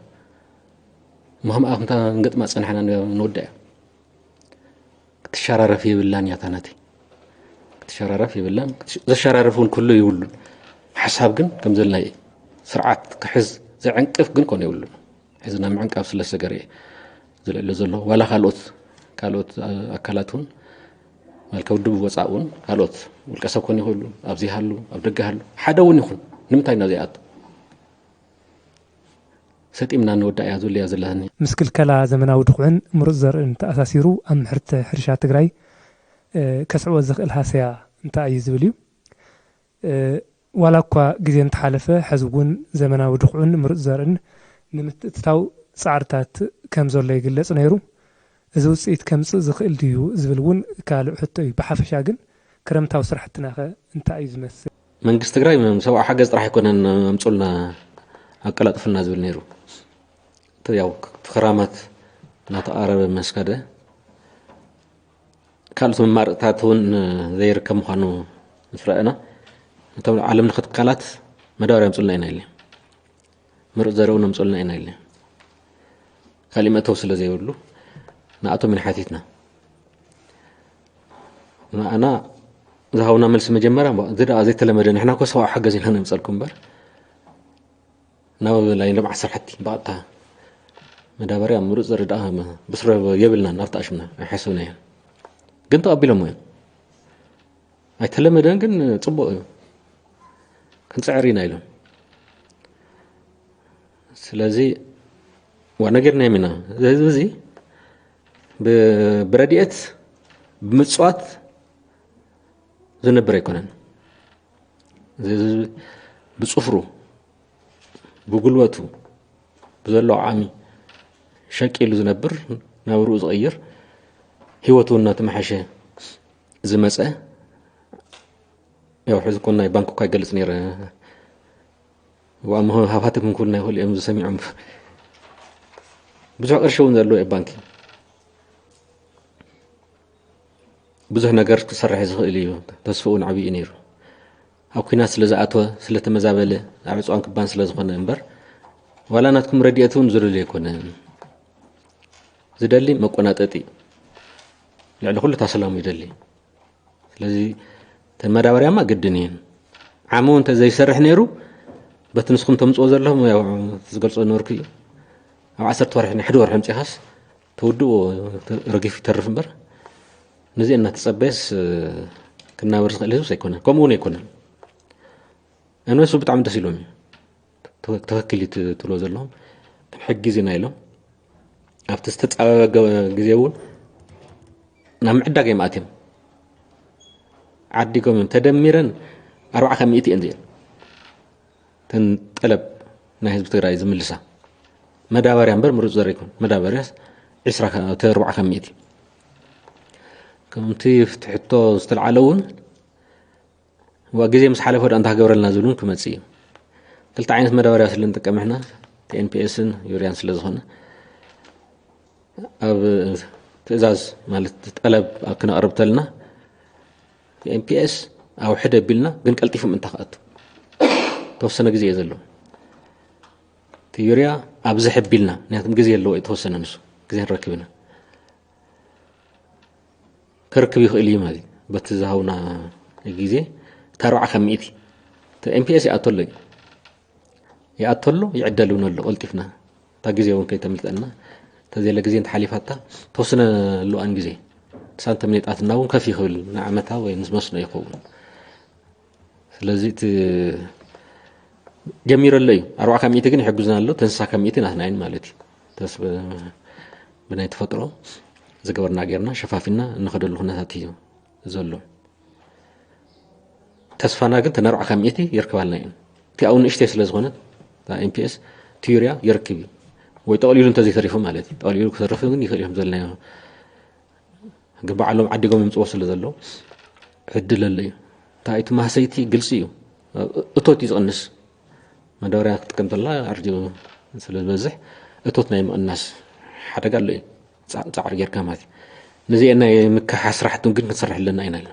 ምሃምኣ ክንታ ንገጥማ ፀናሕና ንወዳ እያ ክትሸራረፍ የብላን እያ ታናተይ ክትሸራረፍ የብላን ዘሸራርፍ እውን ክህሉ ይብሉን ሓሳብ ግን ከም ዘልና ስርዓት ክሕዝ ዘዕንቅፍ ግን ኮነ ይብሉን ሕዚ ናብ ምዕንቃፍ ስለ ዝተገረ ዝልዕሎ ዘሎ ዋላ ካልኦት ካልኦት ኣካላት እውን ማልካ ውድብ ወፃእ እውን ካልኦት ውልቀ ሰብ ኮን ይኽእሉ ኣብዚ ሃሉ ኣብ ደገ ሃሉ ሓደ እውን ይኹን ንምንታይ ናብ ዘይኣቱ ሰጢምና ንወዳ እያ ዝብልያ ዘለኒ ምስ ክልከላ ዘመናዊ ድኹዕን ምሩፅ ዘርእን ተኣሳሲሩ ኣብ ምሕርቲ ሕርሻ ትግራይ ከስዕቦ ዝኽእል ሃሰያ እንታይ እዩ ዝብል እዩ ዋላ እኳ ግዜ እንተሓለፈ፣ ሕዚ እውን ዘመናዊ ድኹዕን ምሩፅ ዘርእን ንምትእትታው ፃዕርታት ከም ዘሎ ይግለፅ ነይሩ። እዚ ውፅኢት ከምፅእ ዝኽእል ድዩ ዝብል እውን ካልእ ሕቶ እዩ። ብሓፈሻ ግን ክረምታዊ ስራሕትናኸ እንታይ እዩ ዝመስል? መንግስቲ ትግራይ ሰብኣዊ ሓገዝ ጥራሕ ኣይኮነን ኣምፁልና ኣቀላጥፉልና ዝብል ነይሩ። ያው ክራማት እናተቃረበ መስከደ ካልኦት መማረፅታት እውን ዘይርከብ ምዃኑ ምስ ረኣና፣ እቶም ዓለም ለኸ ትካላት መዳበርያ ኣምፅኡልና ኢና ኢለ፣ ምሩፅ ዘርኢ እውን ኣምፅኡልና ኢና ኢለ። ካሊእ መእተዊ ስለ ዘይብሉ ንኣቶም ኢና ሓቲትና። ንኣና ዝሃቡና መልሲ መጀመርያ፣ እዚ ደኣ ዘይተለመደ፣ ንሕና እኮ ሰብኣዊ ሓገዝ ኢና ነምፀልኩም እምበር ናብ ናይ ልምዓት ስራሕቲ ብቐጥታ መዳበርያ ምሩፅ ዘርኢ ደኣ ብስረ የብልናን፣ ኣብቲ ኣሽምና ኣይሓሰብናዮ። ግን ተቐቢሎሞ እዮም። ኣይተለመደን ግን ፅቡቕ እዩ፣ ክንፅዕር ኢና ኢሎም። ስለዚ ዋ ነጊርናዮም ኢና፣ እዚ ህዝቢ እዚ ብ-፣ ብረድኤት ብምፅዋት ዝነብር ኣይኮነን። እዚ ህዝቢ ብፅፍሩ፣ ብጉልበቱ፣ ብዘለዎ ዓቕሚ ሸቂሉ ዝነብር፣ ናብርኡ ዝቕይር፣ ህይወቱ እውን እናተመሓሸ ዝመፀ፣ ያው ሕዚ እኮ ናይ ባንክ እኳ ይገልፅ ነይረ። ዋእ፣ ሃፋትም ክብሉና ይኽእሉ እዮም ዝሰሚዖም። ብዙሕ ቅርሺ እውን ዘለዎ እዩ ባንኪ። ብዙሕ ነገር ክሰርሕ ዝኽእል እዩ። ተስፍኡ እውን ዓብዪ እዩ ነይሩ። ኣብ ኲናት ስለ ዝኣተወ፣ ስለ ተመዛበለ፣ ኣብ ዕፅዋን ክባን ስለ ዝኾነ እምበር፣ ዋላ ናትኩም ረድኤት እውን ዝደሊ ኣይኮነን። ዝደሊ መቆናጠጢ እዩ። ልዕሊ ኩሉ እታ ሰላም ይደሊ። ስለዚ እተን መዳበርያማ ግድን እየን። ዓሚ እውን እንተዘይሰርሕ ነይሩ፣ በቲ ንስኹም ተምፅኦ ዘለኹም፣ ያው፣ ዝገልፆ ነበርኩ እዩ። ኣብ ዓሰርተ ወርሒ፣ ናይ ሓደ ወርሒ ኣምፂኻስ ተውድኦ፣ ረጊፉ ይተርፍ እምበር፣ ነዚ እናተፀበየስ ክናበር ዝኽእል ህዝብስ ኣይኮነን። ከምኡ እውን ኣይኮነን። ኣነሱ ብጣዕሚ ደስ ኢሎም እዩ። ትኽክል እዩ ትብሎ ዘለኹም። ግን ሕጊ ዜና ኢሎም ኣብቲ ዝተፃበበ ገ-፣ ግዜ እውን ናብ ምዕዳግ እዮም ኣትዮም። ዓዲጎም እዮም። ተደሚረን ኣርባዓ ካብ ሚእቲ እየን እዚአን። እተን ጠለብ ናይ ህዝቢ ትግራይ ዝምልሳ መዳበርያ እምበር ምሩፅ ዘር ኣይኮን። መዳበርያስ ዒስራ ካብ፣ እቲ ኣርባዓ ካብ ሚእቲ። ከምቲ ፍትሕቶ ዝተልዓለ እውን ዋ ግዜ ምስ ሓለፈ ወደ ኣንታ ክገብረልና ዝብሉን ክመጽእ እዩ። ክልተ ዓይነት መዳበርያ ስለ ንጥቀም ንሕና፣ ቲ ኤን ፒ ኤስን ዩርያን ስለ ዝኾነ፣ ኣብ ትእዛዝ ማለት ጠለብ ኣብ ክነቕርብ ተልና፣ ቲ ኤን ፒ ኤስ ኣብ ሕደ ኣቢልና፣ ግን ቀልጢፉ ምእንታ ክኣቱ ተወሰነ ግዜ እዩ ዘለዎ። እቲ ዩርያ ኣብዚ ሕቢልና፣ ምክንያቱም ግዜ ኣለዎ፣ የተወሰነ ንሱ ግዜ ንረክብ ኢና። ክርክብ ይኽእል እዩ ማለት እዩ። በቲ ዝሃቡና ግዜ፣ እቲ ኣርባዓ ካብ ሚእቲ፣ እቲ ኤም ፒ ኤስ ይኣቶ ኣሎ እዩ። ይኣቶ ኣሎ፣ ይዕደል እውን ኣሎ፣ ቀልጢፍና። እታ ግዜ እውን ከይተምልጠና፣ እንተዘየለ ግዜ እንተሓሊፋታ፣ ተወሰነ ኣለዋን ግዜ። ሳንቲም ኔጣትና እውን ከፍ ይኽብል፣ ንዓመታ ወይ ምስ መስኖ ይኸውን። ስለዚ እቲ ጀሚሩ ኣሎ እዩ። ኣርባዓ ካብ ሚእቲ ግን ይሕግዙና ኣሎ፣ ተን ስሳ ካብ ሚእቲ ናትና እየን ማለት እዩ። ተስ-፣ ብ-፣ ብናይ ተፈጥሮ ዝገበርና ጌርና፣ ሸፋፊና እንኸደሉ ኩነታት እዩ ዘሎ። ተስፋና ግን ተን ኣርባዓ ካብ ሚእቲ የርክባልና እየን። እቲ ኣብኡ ንእሽተይ ስለ ዝኾነት፣ እታ ኤም ፒ ኤስ፣ እቲ ዩርያ የርክብ እዩ። ወይ ጠቕሊሉ እንተዘይተሪፉ ማለት እዩ። ጠቕሊሉ ክተርፍ ግን ይኽእል እዩ፣ ከም ዘለናዮ ግን ባዕሎም ዓዲጎም የምፅዎ ስለ ዘለዉ ዕድል ኣሎ እዩ። እንታይ እቲ ማህሰይቲ ግልፂ እዩ። እቶት እዩ ዝቕንስ። መዳበርያ ክትጥቀም ተላ ኣርዲኡ ስለ ዝበዝሕ እቶት ናይ ምቕናስ ሓደጋ ኣሎ እዩ። ፃ-፣ ፃዕሪ ጌርካ ማለት እዩ። ነዚአን ናይ ምክሓ ስራሕቲ ግን ክንሰርሕ ኣለና ኢና ኢልና።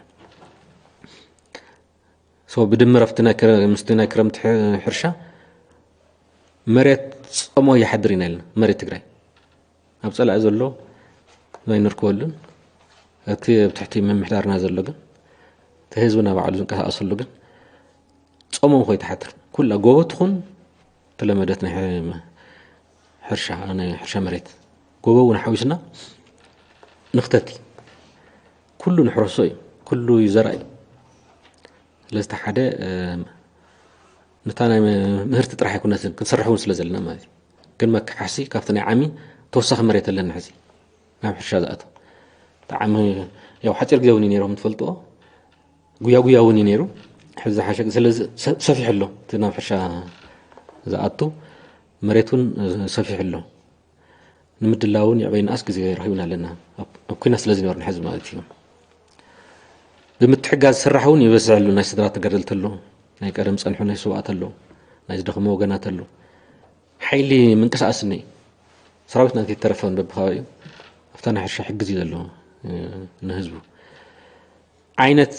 ሶ ብድምር ኣብቲ ናይ ክረ-፣ ምስቲ ናይ ክረምቲ ሕ-፣ ሕርሻ መሬት ጸሞ ይሓድር ኢና ኢልና። መሬት ትግራይ ኣብ ጸላኢ ዘሎ ኣይንርከበሉን። እቲ ኣብ ትሕቲ ምምሕዳርና ዘሎ ግን፣ እቲ ህዝብና ባዕሉ ዝንቀሳቐሰሉ ግን ጸሞ እንኮ ይትሓድር። ኩላ ጎቦ ትኹን ተለመደት ናይ ሕ-፣ ሕርሻ፣ ናይ ሕርሻ መሬት ጎቦ እውን ሓዊስና ንኽተቲ። ኩሉ ንሕረሶ እዩ፣ ኩሉ ይዘራእ እዩ። ስለዚ እቲ ሓደ፣ እ፣ ነታ ናይ ምህርቲ ጥራሕ ኣይኮነትን፣ ክንሰርሕ እውን ስለ ዘለና ማለት እዩ። ግን መከሓሲ ካብቲ ናይ ዓሚ ተወሳኺ መሬት ኣለና ሕዚ ናብ ሕርሻ ዝኣትው። እቲ ዓሚ ያው ሓፂር ግዜ እውን እዩ ነይሩ፣ ከም ትፈልጥዎ፣ ጉያ ጉያ እውን እዩ ነይሩ። ሕዚ ዝሓሸ፣ ስለዚ ሰ-፣ ሰፊሑ ኣሎ፣ እቲ ናብ ሕርሻ ዝኣቱ መሬት እውን፣ እ፣ ሰፊሑ ኣሎ። ንምድላውን ይዕበይ ንኣስ ግዜ ረኺብና ኣለና። ኣብ፣ ኣብ ኲናት ስለ ዝነበርና ሕዚ ማለት እዩ። ብምትሕጋዝ ዝስራሕ እውን ይበዝሕ ኣሎ። ናይ ስድራ ተጋደልቲ ኣሎ፣ ናይ ቀደም ዝጸንሑ ናይ ስውኣት ኣሎ፣ ናይ ዝደኸሙ ወገናት ኣሎ። ሓይሊ ምንቅስቓስ እኒአ። ሰራዊትና እንተይተረፈን በብኸባቢኡ ኣብታ ናይ ሕርሻ ሕግዝ እዩ ዘሎ፣ እ፣ ንህዝቡ። ዓይነት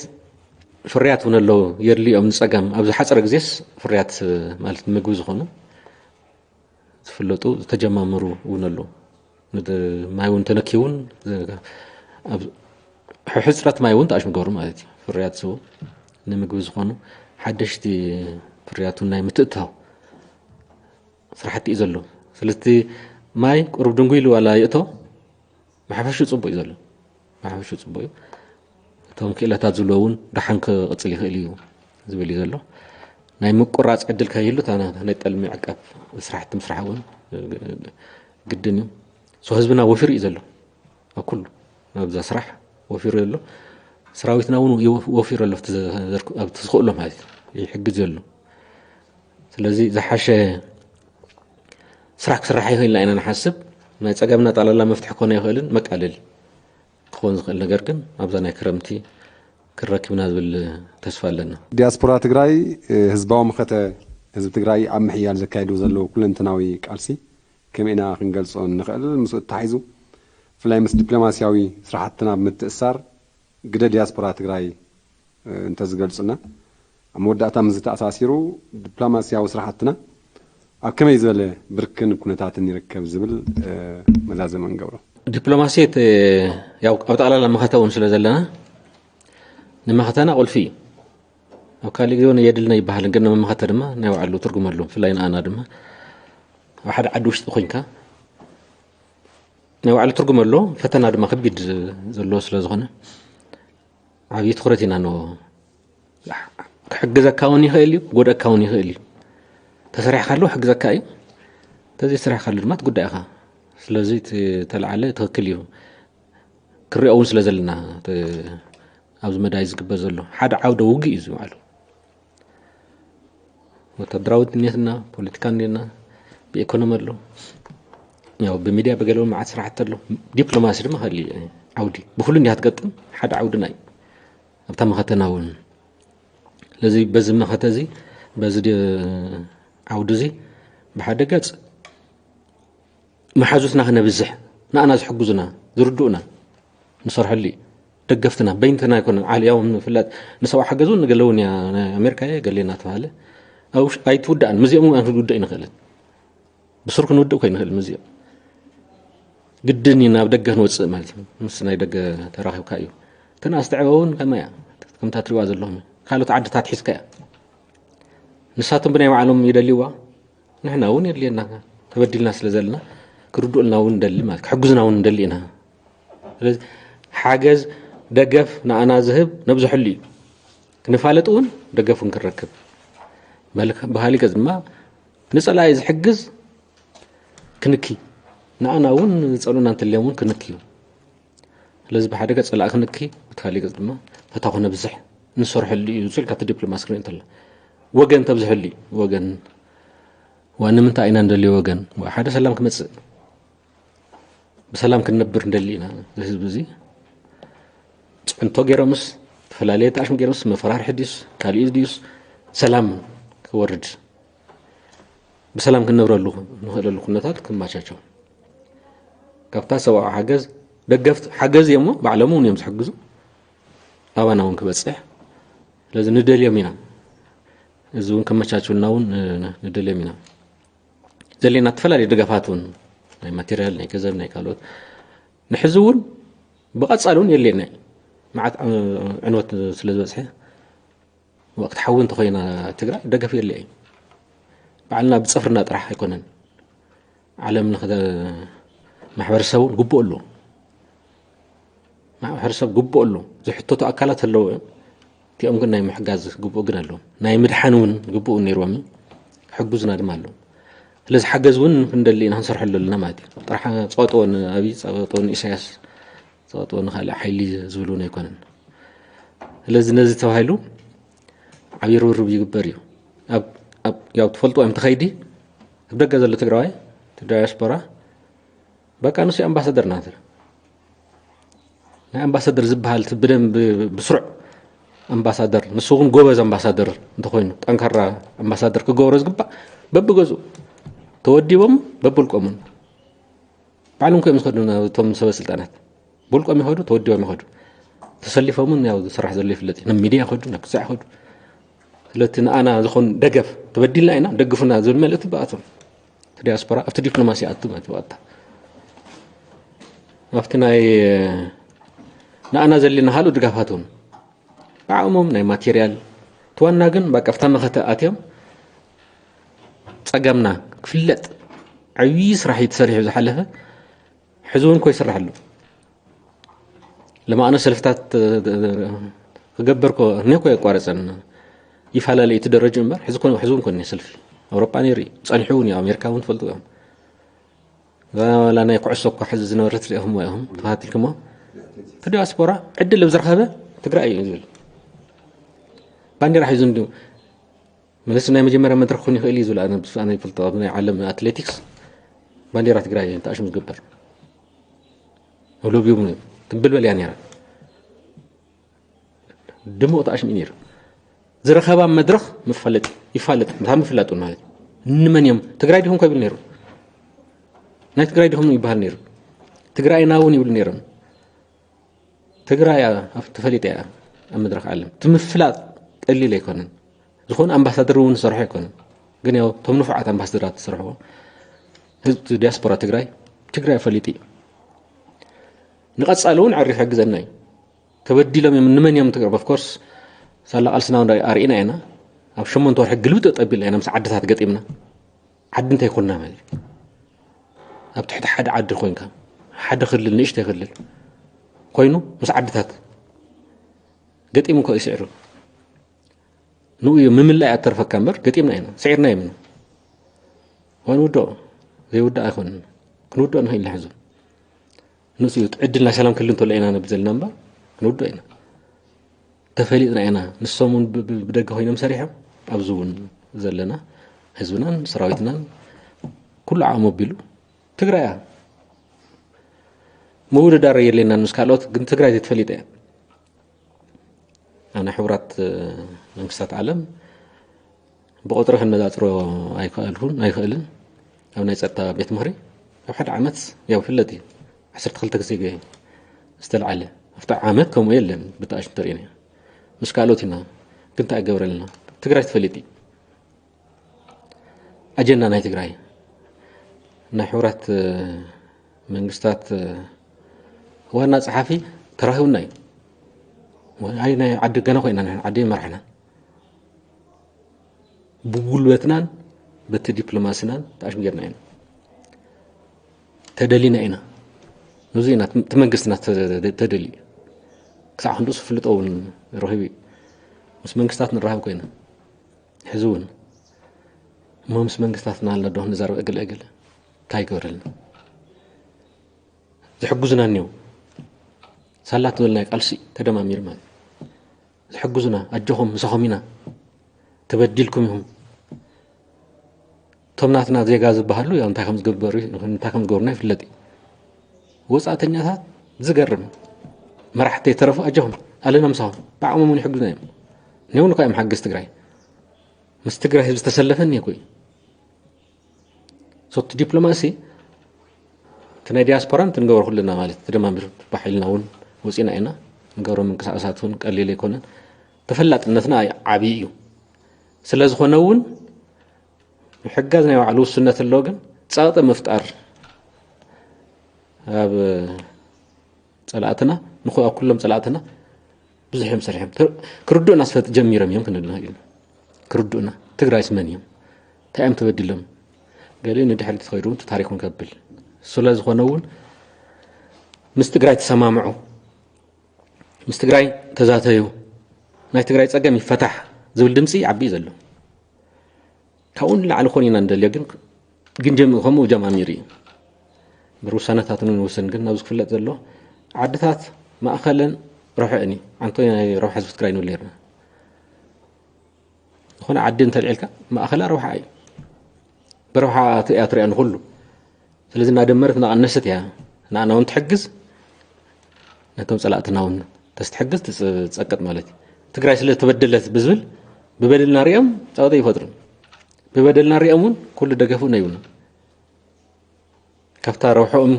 ፍርያት እውን ኣለዉ። የድልዮም ንጸገም ኣብ ዝሓጸረ ግዜስ ፍርያት ማለት ምግቢ ዝኾኑ ዝፍለጡ ዝተጀማመሩ እውን ኣለዉ። ማይ እውን ተነኪ እውን ሕፅረት ማይ እውን ተኣሽ ምግበሩ ማለት እዩ። ፍርያት ዝህቡ ንምግቢ ዝኾኑ ሓደሽቲ ፍርያት እውን ናይ ምትእትታው ስራሕቲ እዩ ዘሎ። ስለዚ ማይ ቁሩብ ድንጉ ኢሉ ዋላ ይእቶ ብሓፈሹ ጽቡቅ እዩ ዘሎ። ብሓፈሹ ጽቡቅ እዩ። እቶም ክእለታት ዝብሎ እውን ደሓን ክቕጽል ይኽእል እዩ ዝብል እዩ ዘሎ። ናይ ምቁራጽ ዕድል ከይህሉ እታ ናይ ጠልሚ ዕቀብ ስራሕቲ ምስራሕ እውን ግድን እዩ። ሶ ህዝብና ወፊሩ እዩ ዘሎ ኣብ ኩሉ ኣብዛ ስራሕ ወፊሩ ዘሎ ሰራዊትና እውን ወፊሩ ኣሎ ኣብቲ ዝኽእሎ ማለት እዩ ይሕግዝ ዘሎ። ስለዚ ዝሓሸ ስራሕ ክስራሕ ይኽእልና ኢና ንሓስብ። ናይ ጸገምና ጣላላ መፍትሒ ክኾነ ይኽእልን መቃለሊ ክኾን ዝኽእል ነገር ግን ኣብዛ ናይ ክረምቲ ክረክብና ዝብል ተስፋ ኣለና። ዲያስፖራ ትግራይ ህዝባዊ መኸተ ህዝቢ ትግራይ ኣብ ምሕያል ዘካየዱ ዘለዉ ኩለንተናዊ ቃልሲ ከመይ ኢና ክንገልጾ ንኽእል? ምስኡ ተታሒዙ ብፍላይ ምስ ዲፕሎማስያዊ ስራሕትና ብምትእሳር ግደ ዲያስፖራ ትግራይ እንተዝገልጹና። ኣብ መወዳእታ ምስ ዝተኣሳሲሩ ዲፕሎማስያዊ ስራሕትና ኣብ ከመይ ዝበለ ብርክን ኩነታትን ይርከብ ዝብል መዛዘሚ ንገብሮ። ዲፕሎማሲ ኣብ ጠቕላላ መኸተ እውን ስለ ዘለና ንመኸተና ቁልፊ እዩ። ኣብ ካሊእ ግዜ እውን የድልና ይበሃል ግን ንመኸተ ድማ ናይ ባዕሉ ትርጉም ኣሎ። ብፍላይ ንኣና ድማ ኣብ ሓደ ዓዲ ውሽጢ ኮይንካ ናይ ባዕሉ ትርጉም ኣሎ። ፈተና ድማ ከቢድ ዘለዎ ስለ ዝኾነ ዓብዪ ትኹረት ኢና ንወ ክሕግዘካ እውን ይኽእል እዩ ክጎድኣካ እውን ይኽእል እዩ። ተሰሪሕካሉ ክሕግዘካ እዩ። ተዘይሰሪሕካሉ ድማ ትጉዳእ ኢኻ። ስለዚ ተለዓለ ትኽክል እዩ። ክሪኦ እውን ስለ ዘለና ኣብዚ መዳይ ዝግበር ዘሎ ሓደ ዓውደ ውግእ እዩ ዝባዕሉ ወታደራዊ ድንየትና ፖለቲካ እኒና ብኢኮኖሚ ኣሎ ያው ብሚድያ ብገለውን መዓት ስራሕቲ ኣሎ። ዲፕሎማሲ ድማ ካልእ ዓውዲ ብኩሉ እንዲያ ትገጥም ሓደ ዓውድና እዩ ኣብታ መኸተና እውን ስለዚ በዚ መኸተ እዚ በዚ ዓውዲ እዚ ብሓደ ገፅ መሓዙትና ክነብዝሕ ንኣና ዝሕግዙና ዝርድኡና ንሰርሐሉ እዩ። ደገፍትና በይንትና ኣይኮነን ዓሊ ያው ምፍላጥ ንሰብኣዊ ሓገዝ እውን ንገለ እውን እያ ናይ ኣሜሪካ እየ ገሌ እናተባሃለ ኣይትውዳእን ምስዚኦም እውን ክንውድእ ኣይንኽእልን። ብሱር ክንውድእ እኮ ኣይንኽእል ምስዚኦም ግድን እዩ ናብ ደገ ክንወፅእ ማለት እዩ። ምስ ናይ ደገ ተራኺብካ እዩ። እተን ኣስተዕበ እውን ከመይ እያ ከምታ ትሪዋ ዘለኹም ካልኦት ዓድታት ሒዝካ እያ። ንሳቶም ብናይ ባዕሎም ይደልይዋ ንሕና እውን የድልየና ተበዲልና ስለ ዘለና ክርድኡልና እውን ንደሊ ማለት ክሕግዙና እውን ንደሊ ኢና። ስለዚ ሓገዝ ደገፍ ንኣና ዝህብ ነብዝሐሉ እዩ። ክንፋለጥ እውን ደገፍ እውን ክንረክብ ባህሊ ገጽ ድማ ንጸላኢ ዝሕግዝ ክንኪ ንኣና እውን ዝጸሉና እንተልዮም እውን ክንኪ እዩ። ስለዚ ብሓደ ገጽ ጸላኢ ክንኪ ብቲ ካልእ ገጽ ድማ ፈታኹ ነብዝሕ ንሰርሐሉ እዩ ዝብል ካብቲ ዲፕሎማሲ ክንርኢ እንተሎ ወገን ተብዝሐሉ እዩ። ወገን ዋ ንምንታይ ኢና ንደልዮ ወገን ሓደ ሰላም ክመጽእ ብሰላም ክንነብር ንደሊ ኢና። እዚ ህዝቢ እዚ ፅዕንቶ ገይሮምስ ዝተፈላለየ ተኣሽም ገይሮምስ መፈራርሒ ድዩስ ካልእ ድዩስ ሰላም ክወርድ ብሰላም ክንነብረሉ ንኽእለሉ ኩነታት ክማቻቸው ካብታ ሰብኣዊ ሓገዝ ደገፍቲ ሓገዝ እዮሞ ባዕሎም እውን እዮም ዝሕግዙ ኣባና እውን ክበፅሕ ስለዚ ንደልዮም ኢና። እዚ እውን ከመቻችልና እውን ንደልዮም ኢና። ዘሌና ዝተፈላለዩ ድጋፋት እውን ናይ ማቴሪያል ናይ ገንዘብ ናይ ካልኦት ንሕዚ እውን ብቐፃሊ እውን የድልየና እዩ። መዓት ዕንወት ስለ ዝበፅሐ ወቅት ሓዊ እንተኮይና ትግራይ ደገፍ የድልያ እዩ። ባዕልና ብፅፍርና ጥራሕ ኣይኮነን ዓለም ለኸ ማሕበረሰብ እውን ግቡእ ኣለዎ። ማሕበረሰብ ግቡእ ኣሎ ዝሕተቱ ኣካላት ኣለዉ እዮም። እቲኦም ግን ናይ ምሕጋዝ ግቡእ ግን ኣለዎም ናይ ምድሓን እውን ግቡእ እውን ነይርዎም እዩ። ክሕግዙና ድማ ኣለዎም። ስለዚ ሓገዝ እውን ክንደሊ ኢና ክንሰርሐሉ ኣለና ማለት እዩ። ጥራሕ ፀዋጥዎ ንኣብይ ፀዋጥዎ ንኢሳያስ ፀዋጥዎ ንካልእ ሓይሊ ዝብል እውን ኣይኮነን። ስለዚ ነዚ ተባሂሉ ዓብዪ ርብርብ ይግበር እዩ። ያው ትፈልጥዎ እዮም ተኸይዲ ኣብ ደገ ዘሎ ትግራዋይ ዳያስፖራ በቃ ንሱ ኣምባሳደር ናተ ናይ ኣምባሳደር ዝበሃል ብደንብ ብስሩዕ ኣምባሳደር ንሱ እውን ጎበዝ ኣምባሳደር እንተኮይኑ ጠንካራ ኣምባሳደር ክገብሮ ዝግባእ በብገዝኡ ተወዲቦም በብውልቆምን ባዕሎም ኮይም ዝኸዱ እቶም ሰበ ስልጣናት ብውልቆም ይኸዱ ተወዲቦም ይኸዱ። እቲ ተሰሊፎምን ያው ዝስራሕ ዘሎ ይፍለጥ እዩ። ናብ ሚድያ ይኸዱ፣ ናብ ክሳዕ ይኸዱ። ስለቲ ንኣና ዝኾን ደገፍ፣ ተበዲልና ኢና፣ ደግፉና ዝብል መልእክቲ ብኣቶም። እቲ ዲያስፖራ ኣብቲ ዲፕሎማሲ ይኣቱ ማለት እዩ። ብቐጥታ ኣብቲ ናይ ንኣና ዘለና ካልኦት ድጋፋት እውን ብዓቕሞም ናይ ማቴርያል፣ እቲ ዋና ግን በቃ ኣብታ መኸተ ኣትዮም ጸገምና ክፍለጥ ዓብዪ ስራሕ እዩ ተሰሪሑ ዝሓለፈ፣ ሕዚ እውን ኮ ይስራሕ ኣሎ። ለማእነ ሰልፍታት ክገብር ኮ እኔ ኮ የቋረጸን ይፈላለ እቲ ደረጃ እምበር ሕዚ ኮ ሕዚ እውን ኮ እኔ ሰልፊ ኣውሮጳ ነይሩ እዩ፣ ጸኒሑ እውን እዩ፣ ኣሜሪካ እውን ትፈልጡ እዮም። ዋላ ናይ ኩዕሶ እኳ ሕዚ ዝነበረት ሪኢኹም ኢኹም ተኸታቲልኩሞ። እቲ ዲያስፖራ ዕድል ኣብ ዝረኸበ ትግራይ እዩ ዝብል ባንዴራ ሒዙ እንዲሁ መለስ ናይ መጀመርያ መድረክ ክኾን ይኽእል እዩ ዝብል ኣነ ብስ ኣነ ይፈልጦ ኣብ ናይ ዓለም ኣትሌቲክስ ባንዴራ ትግራይ እዩ ተኣሽሙ ዝግበር። ሎብዮም ትንብልበል እያ ነይራ። ድሙቕ ተኣሽሙ እዩ ነይሩ። ዝረኸባ መድረኽ መፋለጢ ይፋለጥ እንታይ ምፍላጡ ማለት እዩ። ንመን እዮም ትግራይ ዲኹም ከብል ነይሩ። ናይ ትግራይ ዲኹም ይበሃል ነይሩ። ትግራይና እውን ይብሉ ነይሮም። ትግራይ እያ ኣብ ተፈሊጠ እያ ኣብ መድረኽ ዓለም እቲ ምፍላጥ ቀሊል ኣይኮነን። ዝኾነ ኣምባሳደር እውን ዝሰርሖ ኣይኮነን። ግን ያው እቶም ንፉዓት ኣምባሳደራት ዝሰርሕዎ ህዝቢ ዲያስፖራ ትግራይ ትግራይ ፈሊጡ እዩ። ንቐጻሊ እውን ዕሪፍ ሕግዘና እዩ። ተበዲሎም እዮም ንመን እዮም ትግራይ of course ሳላ ቃልስና እውን ኣርኢና ኢና። ኣብ ሸሞንተ ወርሒ ግልብጥ ጠቢልና ኢና ምስ ዓድታት ገጢምና። ዓዲ እንታይ ኮንና ማለት እዩ። ኣብ ትሕቲ ሓደ ዓዲ ኮይንካ ሓደ ክልል ንእሽተይ ክልል ኮይኑ ምስ ዓድታት ገጢሙ እኮ ይስዕሩ። ንኡ እዩ ምምላይ ኣተርፈካ እምበር ገጢምና ኢና ስዒርና የምና። ዋን ውዶ ዘይውዳእ ኣይኮንን። ክንውዶ ንኽእል ኢና ሕዙ ንሱ እዩ ዕድል ናይ ሰላም ክልል እንተሎ ኢና ነብል ዘለና እምበር ክንውዶ ኢና። ተፈሊጥና ኢና። ንሶም እውን ብ- ብ- ብደገ ኮይኖም ሰሪሖም ኣብዚ እውን ዘለና ህዝብናን ሰራዊትናን ኩሉ ዓቕሙ ኣቢሉ ትግራይ እያ። ምውድዳር የድልየናን ምስ ካልኦት ግን ትግራይ ዘይትፈሊጠ እያ። ኣብ ናይ ሕቡራት መንግስታት ዓለም ብቁፅሪ ክነፃፅሮ ኣይክኣልኩን ኣይክእልን። ኣብ ናይ ፀጥታ ቤት ምኽሪ ኣብ ሓደ ዓመት ያው ፍለጥ እዩ ዓሰርተ ክልተ ግዜ ዝተልዓለ ኣብቲ ዓመት ከምኡ የለን። ብታኣሽ እንተሪእና ምስ ካልኦት ኢና ግን እንታይ ገበረልና ትግራይ ትፈሊጥ እዩ። ኣጀንዳ ናይ ትግራይ ናይ ሕቡራት መንግስታት ዋና ፀሓፊ ተራኺቡና እዩ። ኣይ ናይ ዓዲ ገና ኮይና ንሕና ዓዲ መራሕና ብጉልበትናን በቲ ዲፕሎማሲናን ተኣሽም ጌርና ኢና ተደሊና ኢና። ነዚ ኢና እቲ መንግስትና ተደልዩ ክሳዕ ክንድኡስ ፍልጦ እውን ረኺቡ እዩ። ምስ መንግስታት ንራኸብ ኮይና ሕዚ እውን እሞ ምስ መንግስታት ናልና ዶ ንዛረብ እግል እግል እንታይ ይገብረልና? ዝሕግዙና እኒው ሳላ ትበልና ቃልሲ ተደማሚሩ ማለት ዝሕግዙና ኣጆኹም ምሳኹም ኢና ተበዲልኩም ኢኹም። እቶም ናትና ዜጋ ዝበሃሉ ያው እንታይ ከም ዝገበሩ እንታይ ከም ዝገብሩና ይፍለጥ እዩ። ወፃእተኛታት ዝገርም መራሕቲ የተረፉ ኣጆኹም ኣለና ምሳኹም ብዓቕሞም እውን ይሕግዙና እዮም። እኒው ንኳ እዮም ሓገዝ ትግራይ ምስ ትግራይ ህዝቢ ዝተሰለፈ እኒኮ እዩ። ሶቲ ዲፕሎማሲ እቲ ናይ ዲያስፖራን እቲ ንገብሮ ኩልና ማለት ተደማሚሩ ባሕልና እውን ወፂና ኢና ንገብሮ ምንቅስቃሳት እውን ቀሊል ኣይኮነን። ተፈላጥነትና ዓብዪ እዩ። ስለ ዝኾነ እውን ምሕጋዝ ናይ ባዕሉ ውሱነት ኣለዎ። ግን ፀቕጢ ምፍጣር ኣብ ፀላእትና ንኹ ኣብ ኩሎም ፀላእትና ብዙሕ እዮም ሰሪሖም ክርድኡና ስፈት ጀሚሮም እዮም ክንብል ንኽእል ኢና። ክርድኡና ትግራይስ መን እዮም እንታይ እዮም ተበዲሎም ገሊኡ ንድሕሪት ተኸይዱ እውን ታሪኹን ከብል ስለ ዝኾነ እውን ምስ ትግራይ ተሰማምዑ ምስ ትግራይ ተዛተዩ ናይ ትግራይ ፀገም ይፈታሕ ዝብል ድምፂ ዓብዪ ዘሎ ካብኡ ንላዕሊ ኮን ኢና ንደልዮ ግን ግን ጀም ከምኡ ጀማሚሩ እዩ። ብር ውሳነታት ንውስን ግን ኣብዚ ክፍለጥ ዘሎ ዓድታት ማእኸለን ረብሐ እኒ ዓንቶ ናይ ረብሐ ህዝቢ ትግራይ ንብል ነርና። ዝኾነ ዓዲ እንተልዒልካ ማእኸላ ረብሓ እዩ። ብረብሓ እያ ትሪኣ ንኩሉ። ስለዚ እናደመረት እናቐነሰት እያ ንኣና እውን ትሕግዝ ነቶም ፀላእትና እውን ተስትሕግዝ ትፀቅጥ ማለት እዩ። ትግራይ ስለ ተበደለት ብዝብል ብበደልና ሪኦም ፀቕጢ ይፈጥሩ። ብበደልና ሪኦም እውን ኩሉ ደገፉ ነይብሉ ካብታ ረብሐኦም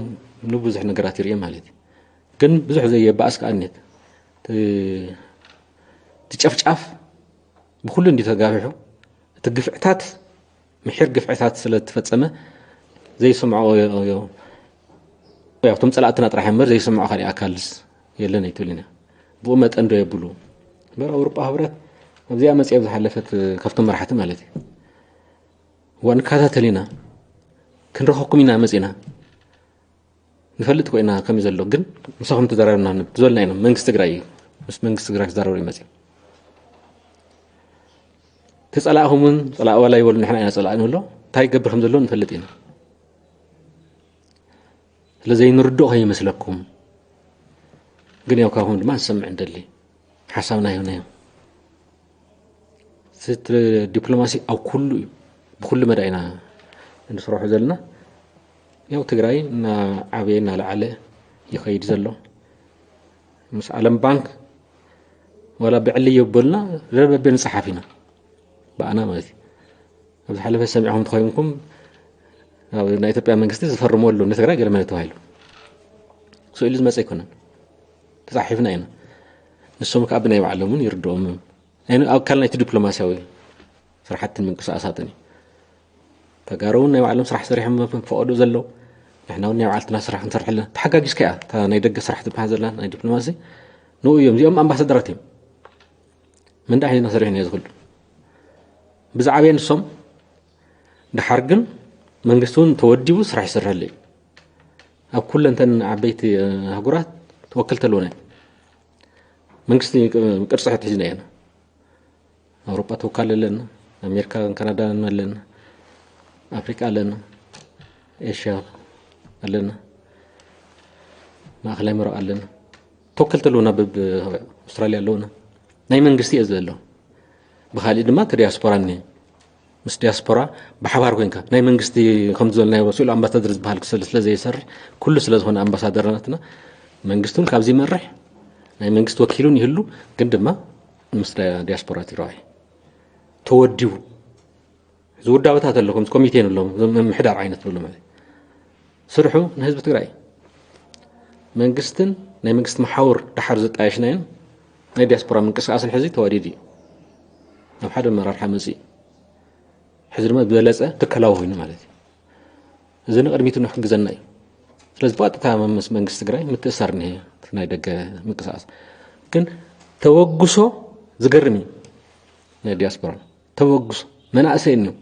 ንብዙሕ ነገራት ይርኢ ማለት እዩ። ግን ብዙሕ ዘየባእስ ከኣነት እቲ ጨፍጫፍ ብኩሉ እንዲ ተጋፊሑ፣ እቲ ግፍዕታት፣ ምሒር ግፍዕታት ስለ እተፈጸመ ዘይሰምዖ፣ ያው እቶም ጸላእትና ጥራሕ እምበር ዘይሰምዖ ካልእ ኣካልስ የለን ኣይትብል ኢና። ብኡ መጠን ዶ የብሉ? እምበር ኣውሮጳ ህብረት ኣብዚኣ መጺኦም ዝሓለፈት ካብቶም መራሕቲ ማለት እዩ። እዋ ንከታተል ኢና፣ ክንረኸኩም ኢና መጺና። ንፈልጥ ኮይና ከመይ ዘሎ ግን ምሳኹም ተዘራርብና ዝበልና ኢና። መንግስቲ ትግራይ እዩ። ምስ መንግስቲ ትግራይ ክዛረቡ እዩ መጺኡ። ተጸላእኹም እውን ጸላእ ዋላ ይበሉ፣ ንሕና ኢና ጸላእ ንብሎ። እንታይ ይገብር ከም ዘሎ ንፈልጥ ኢና። ስለ ዘይንርድኦ ከይመስለኩም። ግን ያው ካብኹም ድማ ንሰምዕ እንደሊ። ሓሳብና ይሁን እዩ። ስት ዲፕሎማሲ ኣብ ኩሉ እዩ። ብኩሉ መዳ ኢና እንስርሖ ዘለና። ያው ትግራይ እናዓበየ እናለዓለ ይኸይድ ዘሎ። ምስ ዓለም ባንክ ዋላ ብዕሊ የበልና ረበቤ ንፀሓፍ ኢና። ብኣና ማለት እዩ። ኣብ ዝሓለፈ ሰሚዕኹም ተኾይንኩም ኣብ ናይ ኢትዮጵያ መንግስቲ ዝፈርመሉ ንትግራይ ገለ መለ ተባሂሉ። ስእሉ ዝመፀ ኣይኮነን። ተፃሒፍና ኢና። ንሶም ከዓ ብናይ ባዕሎም እውን ይርድኦም። ኣይነ-፣ ኣካል ናይቲ ዲፕሎማሲያዊ ስራሕትን ምንቅስቃሳትን እዩ። ተጋሩ እውን ናይ ባዕሎም ስራሕ ሰሪሖም ፈቐዶ ዘለዉ፣ ንሕና እውን ናይ ባዕልትና ስራሕ ክንሰርሕ ኣለና። ተሓጋጊዝካ እያ እታ ናይ ደገ ስራሕ ትበሃል ዘላ ናይ ዲፕሎማሲ። ንኡ እዮም፣ እዚኦም ኣምባሳደራት እዮም። መንዳ ሒዝና ሰሪሕና እዩ ዝኽሉ። ብዛዕባ ንሶም ደሓር ግን መንግስቲ እውን ተወዲቡ ስራሕ ይሰርሐሉ እዩ። ኣብ ኩለንተን ዓበይቲ ኣህጉራት ተወከልቲ ኣለውና እዮም። መንግስቲ ቅርፂ ሕትሒዝና ኢና። ኣውሮጳ ተወካል ኣለና፣ ኣሜሪካ፣ ካናዳ ኣለና፣ ኣፍሪቃ ኣለና፣ ኤሽያ ኣለና፣ ማእኸላይ ምብራቕ ኣለና። ተወከልቲ ኣለውና፣ በብ ኣውስትራልያ ኣለውና። ናይ መንግስቲ እየ ዘሎ። ብኻሊእ ድማ እቲ ዲያስፖራ እኒሀ። ምስ ዲያስፖራ ብሓባር ኮይንካ ናይ መንግስቲ ከም ዝበልናዮ ስእሉ ኣምባሳደር ዝበሃል ክስል ስለ ዘይሰርሕ ኩሉ ስለ ዝኾነ ኣምባሳደር ናትና መንግስቲ እውን ካብዚ ይመርሕ፣ ናይ መንግስቲ ወኪል እውን ይህሉ፣ ግን ድማ ምስ ዲያስፖራ ትግራዋይ ተወዲቡ እዚ ውዳበታት ኣሎ፣ ከምዚ ኮሚቴ ንብሎም፣ እዞም ምምሕዳር ዓይነት ንብሎም ማለት እዩ። ስርሑ ንህዝቢ ትግራይ መንግስትን ናይ መንግስቲ መሓውር ደሓር ዘጣየሽናዮን ናይ ዲያስፖራ ምንቅስቃስን ሕዚ ተዋዲዱ እዩ። ናብ ሓደ ኣመራርሓ መፅኡ። ሕዚ ድማ ዝበለፀ ትካላዊ ኮይኑ ማለት እዩ። እዚ ንቕድሚት ንክሕግዘና እዩ። ስለዚ ብቐጥታ ምስ መንግስቲ ትግራይ ምትእሳር እኒሀ፣ እቲ ናይ ደገ ምንቅስቃስ። ግን ተበግሶ ዝገርም እዩ። ናይ ዲያስፖራ ተበግሶ መናእሰይ እኒሁ።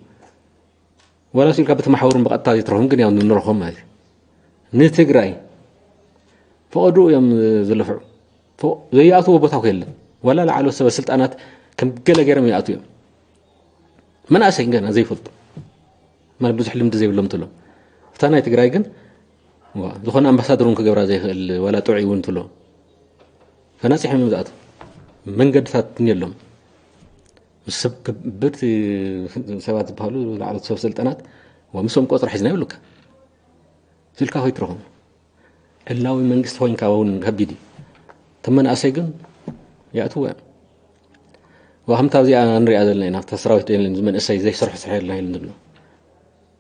ዋላ ሲልካ በቲ መሓውርን ብቐጥታ ዘይትረኽቦም ግን ያው ንረኽቦም ማለት እዩ። ንትግራይ ፈቐድኡ እዮም ዝለፍዑ። ፈ-፣ ዘይኣትዎ ቦታ እኮ የለን። ዋላ ላዕለዎት ሰበ ስልጣናት ከም ገለ ገይሮም ይኣትዉ እዮም። መናእሰይ ገና ዘይፈልጡ። ማለት ብዙሕ ልምዲ ዘይብሎም ትብሎም። እታ ናይ ትግራይ ግን ዋ፣ ዝኾነ ኣምባሳደር እውን ክገብራ ዘይኽእል ዋላ ጥዑይ እውን ትብሎ። ፈናፂሖም እዮም ዝኣትዉ። መንገድታት የሎም። ምስ ሰብ ከበድቲ ሰባት ዝበሃሉ ላዕለዎት ሰብ ስልጣናት ዋ፣ ምስኦም ቆፅሪ ሒዝና ይብሉካ። ስልካ ከይትረኽቦም። ዕላዊ መንግስቲ ኮይንካ እውን ከቢድ እዩ። እቶም መናእሰይ ግን ይኣትዎ እዮም። ዋ፣ ከምታ እዚኣ ንሪኣ ዘለና ኢና። ኣብታ ሰራዊት የለን፣ እዚ መንእሰይ ዘይሰርሑ ስራሕ የለን ኢሉ ዝብሎ።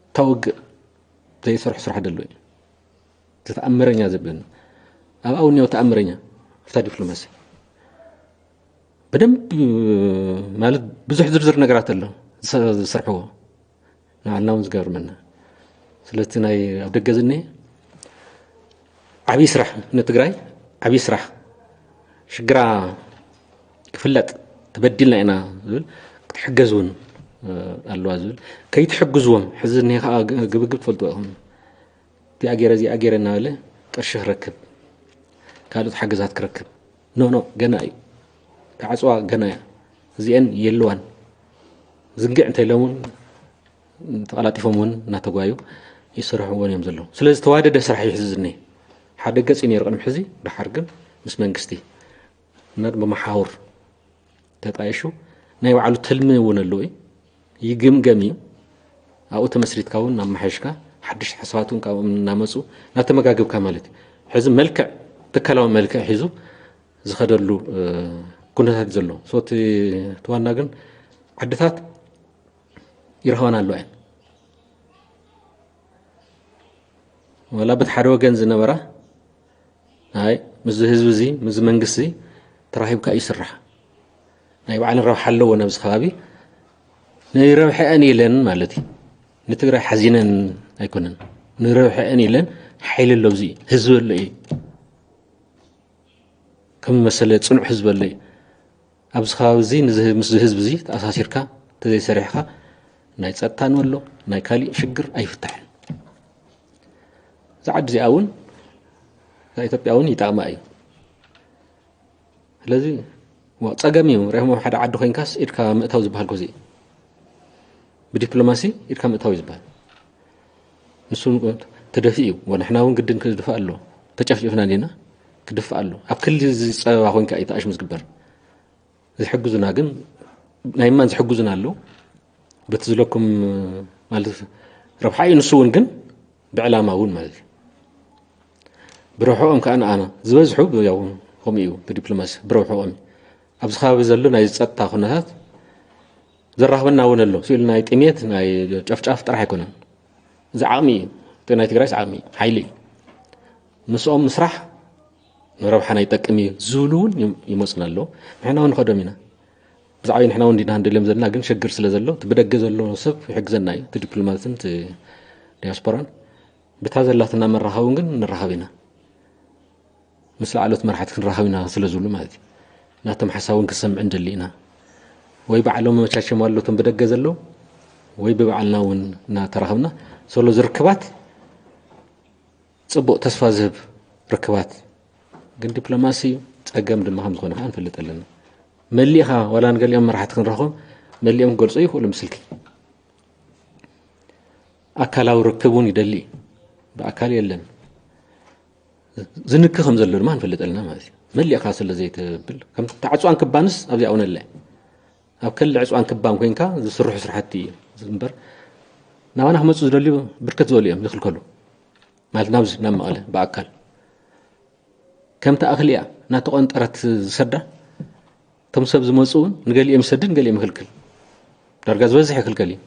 እታ ውግእ ዘይሰርሑ ስራሕ ደሎ እዩ። እቲ ተኣምረኛ ዘብለኒ። ኣብ ኣውንያው ተኣምረኛ። ኣብታ ዲፕሎማሲ። ብደንብ ማለት ብዙሕ ዝርዝር ነገራት ኣሎ ዝሰ-፣ ዝሰርሕዎ። ንዓና እውን ዝገርመና። ስለቲ ናይ ኣብ ደገ ዝኒሀ ዓብዪ ስራሕ ንትግራይ፣ ዓብዪ ስራሕ። ሽግራ ክፍለጥ፣ ተበዲልና ኢና ዝብል፣ ክትሕገዝ እውን፣ እ፣ ኣለዋ ዝብል። ከይትሕግዝዎም፣ ሕዚ እኒሀ ከዓ ግ-፣ ግብግብ ትፈልጥዎ ኢኹም። እዚኣ ገይረ፣ እዚኣ ገይረ እናበለ ቅርሺ ክረክብ፣ ካልኦት ሓገዛት ክረክብ። ኖ፣ ኖ፣ ገና እዩ። ክዓፅዋ ገና እያ። እዚአን የለዋን። ዝንግዕ እንተኢሎም እውን ተቐላጢፎም እውን እናተጓዩ ይሰርሕዎን እዮም ዘለዉ። ስለዚ ተዋደደ ስራሕ እዩ ሕዚ ዝኒሀ። ሓደ ገፅ እዩ ነይሩ ቅድሚ ሕዚ፣ ደሓር ግን ምስ መንግስቲ እና ድማ መሓውር ተጣይሹ ናይ ባዕሉ ትልሚ እውን ኣለዎ እዩ። ይግምገም እዩ። ኣብኡ ተመስሪትካ እውን ኣመሓይሽካ ሓድሽ ሓሳባት እውን ካብኦም እናመፁ እናተመጋገብካ ማለት እዩ። ሕዚ መልክዕ፣ ትካላዊ መልክዕ ሒዙ ዝኸደሉ፣ እ፣ ኩነታት እዩ ዘሎ። ሶ እቲ፣ እቲ ዋና ግን ዓድታት ይረኸባና ኣለዋ እየን። ዋላ በቲ ሓደ ወገን ዝነበራ፣ ኣይ፣ ምስዚ ህዝቢ እዚ፣ ምስዚ መንግስቲ ተራኺብካ እዩ ይስራሕ። ናይ ባዕለን ረብሓ ኣለዎ ናብዚ ከባቢ። ንረብሐአን ኢለን ማለት እዩ። ንትግራይ ሓዚነን ኣይኮነን። ንረብሐአን ኢለን ሓይሊ ኣሎ፣ ኣብዚ ህዝቢ ኣሎ እዩ። ከም መሰለ ጽኑዕ ህዝቢ ኣሎ እዩ። ኣብዚ ከባቢ እዚ ንዚ-፣ ምስዚ ህዝቢ እዚ ተኣሳሲርካ ተዘይሰሪሕካ ናይ ጸጥታ ንበሎ ናይ ካሊእ ሽግር ኣይፍታሕን። እዛ ዓዲ እዚኣ እውን እዛ ኢትዮጵያ እውን ይጠቕማ እዩ። ስለዚ ዋ፣ ጸገም እዩ። ሪኦም ኣብ ሓደ ዓዲ ኮይንካስ ኢድካ ምእታው ዝበሃል ኮዚ ብዲፕሎማሲ ኢድካ ምእታው እዩ ዝበሃል። ንሱ ተደፊ እዩ። ወ ንሕና እውን ግድን ክድፋእ ኣሎ። ተጨፍጭፍና እንዲና ክድፋእ ኣሎ። ኣብ ክሊ ዝጸበባ ኮይንካ እዩ ተኣሽሙ ዝግበር። ዝሕግዙና ግን ናይ ማን ዝሕግዙና ኣለዉ። በቲ ዝለኩም ማለት ረብሓ እዩ። ንሱ እውን ግን ብዕላማ እውን ማለት እዩ። ብረብሕኦም ከዓ ንኣና ዝበዝሑ ያው ከምኡ እዩ። ብዲፕሎማሲ ብረብሕኦም እዩ። ኣብዚ ከባቢ ዘሎ ናይ ጸጥታ ኩነታት ዘራኽበና እውን ኣሎ። ስኢሉ ናይ ጥሜት ናይ ጨፍጫፍ ጥራሕ ኣይኮነን። እዚ ዓቕሚ እዩ። እቲ ናይ ትግራይስ ዓቕሚ እዩ፣ ሓይሊ እዩ። ምስኦም ምስራሕ ንረብሓና ይጠቅም እዩ ዝብሉ እውን ይም-፣ ይመፁና ኣለዉ። ንሕና እውን ንኸዶም ኢና። ብዛዕባ ንሕና እውን እንዲና ንደልዮም ዘለና፣ ግን ሽግር ስለ ዘሎ፣ እቲ ብደገ ዘሎ ሰብ ይሕግዘና እዩ፣ እቲ ዲፕሎማትን እቲ ዲያስፖራን። ብታ ዘላትና መራኸቢ እውን ግን ንራኸብ ኢና። ምስ ላዕሎት መራሕቲ ክንራኸብ ኢና ስለ ዝብሉ ማለት እዩ። ናቶም ሓሳብ እውን ክንሰምዕ ንደሊ ኢና። ወይ ባዕሎም መመቻቸም ኣለቶም ብደገ ዘለዉ፣ ወይ ብባዕልና እውን እናተራኸብና፣ ሰሎ ዝርክባት ጽቡቕ ተስፋ ዝህብ ርክባት፣ ግን ዲፕሎማሲ ጸገም ድማ ከም ዝኾነ ከኣ ንፈልጥ ኣለና። መሊእኻ ዋላ ንገሊኦም መራሕቲ ክንረኽቦም መሊኦም ክገልጹ ይኽእሉ ምስልኪ። ኣካላዊ ርክብ እውን ይደሊ፣ ብኣካል የለን። ዝንኪ ከም ዘሎ ድማ ንፈልጥ ኣለና ማለት እዩ። መሊእኻ ስለ ዘይትብል፣ ከም ተዓጽዋን ክባንስ ኣብዚኣ እውን ኣለ። ኣብ ከሊ ዕጽዋን ክባን ኮይንካ ዝስርሑ ስራሕቲ እዩ እምበር፣ ናባና ክመጹ ዝደልዩ ብርክት ዝበሉ እዮም ዝኽልከሉ። ማለት ናብዚ ናብ መቐለ ብኣካል ከምቲ ኣኽሊ እያ እናተቖንጠረት ዝሰዳ። እቶም ሰብ ዝመፁ እውን ንገሊኦም ይሰድድ፣ ንገሊኦም ይኽልክል። ዳርጋ ዝበዝሕ ይኽልከል እዩ።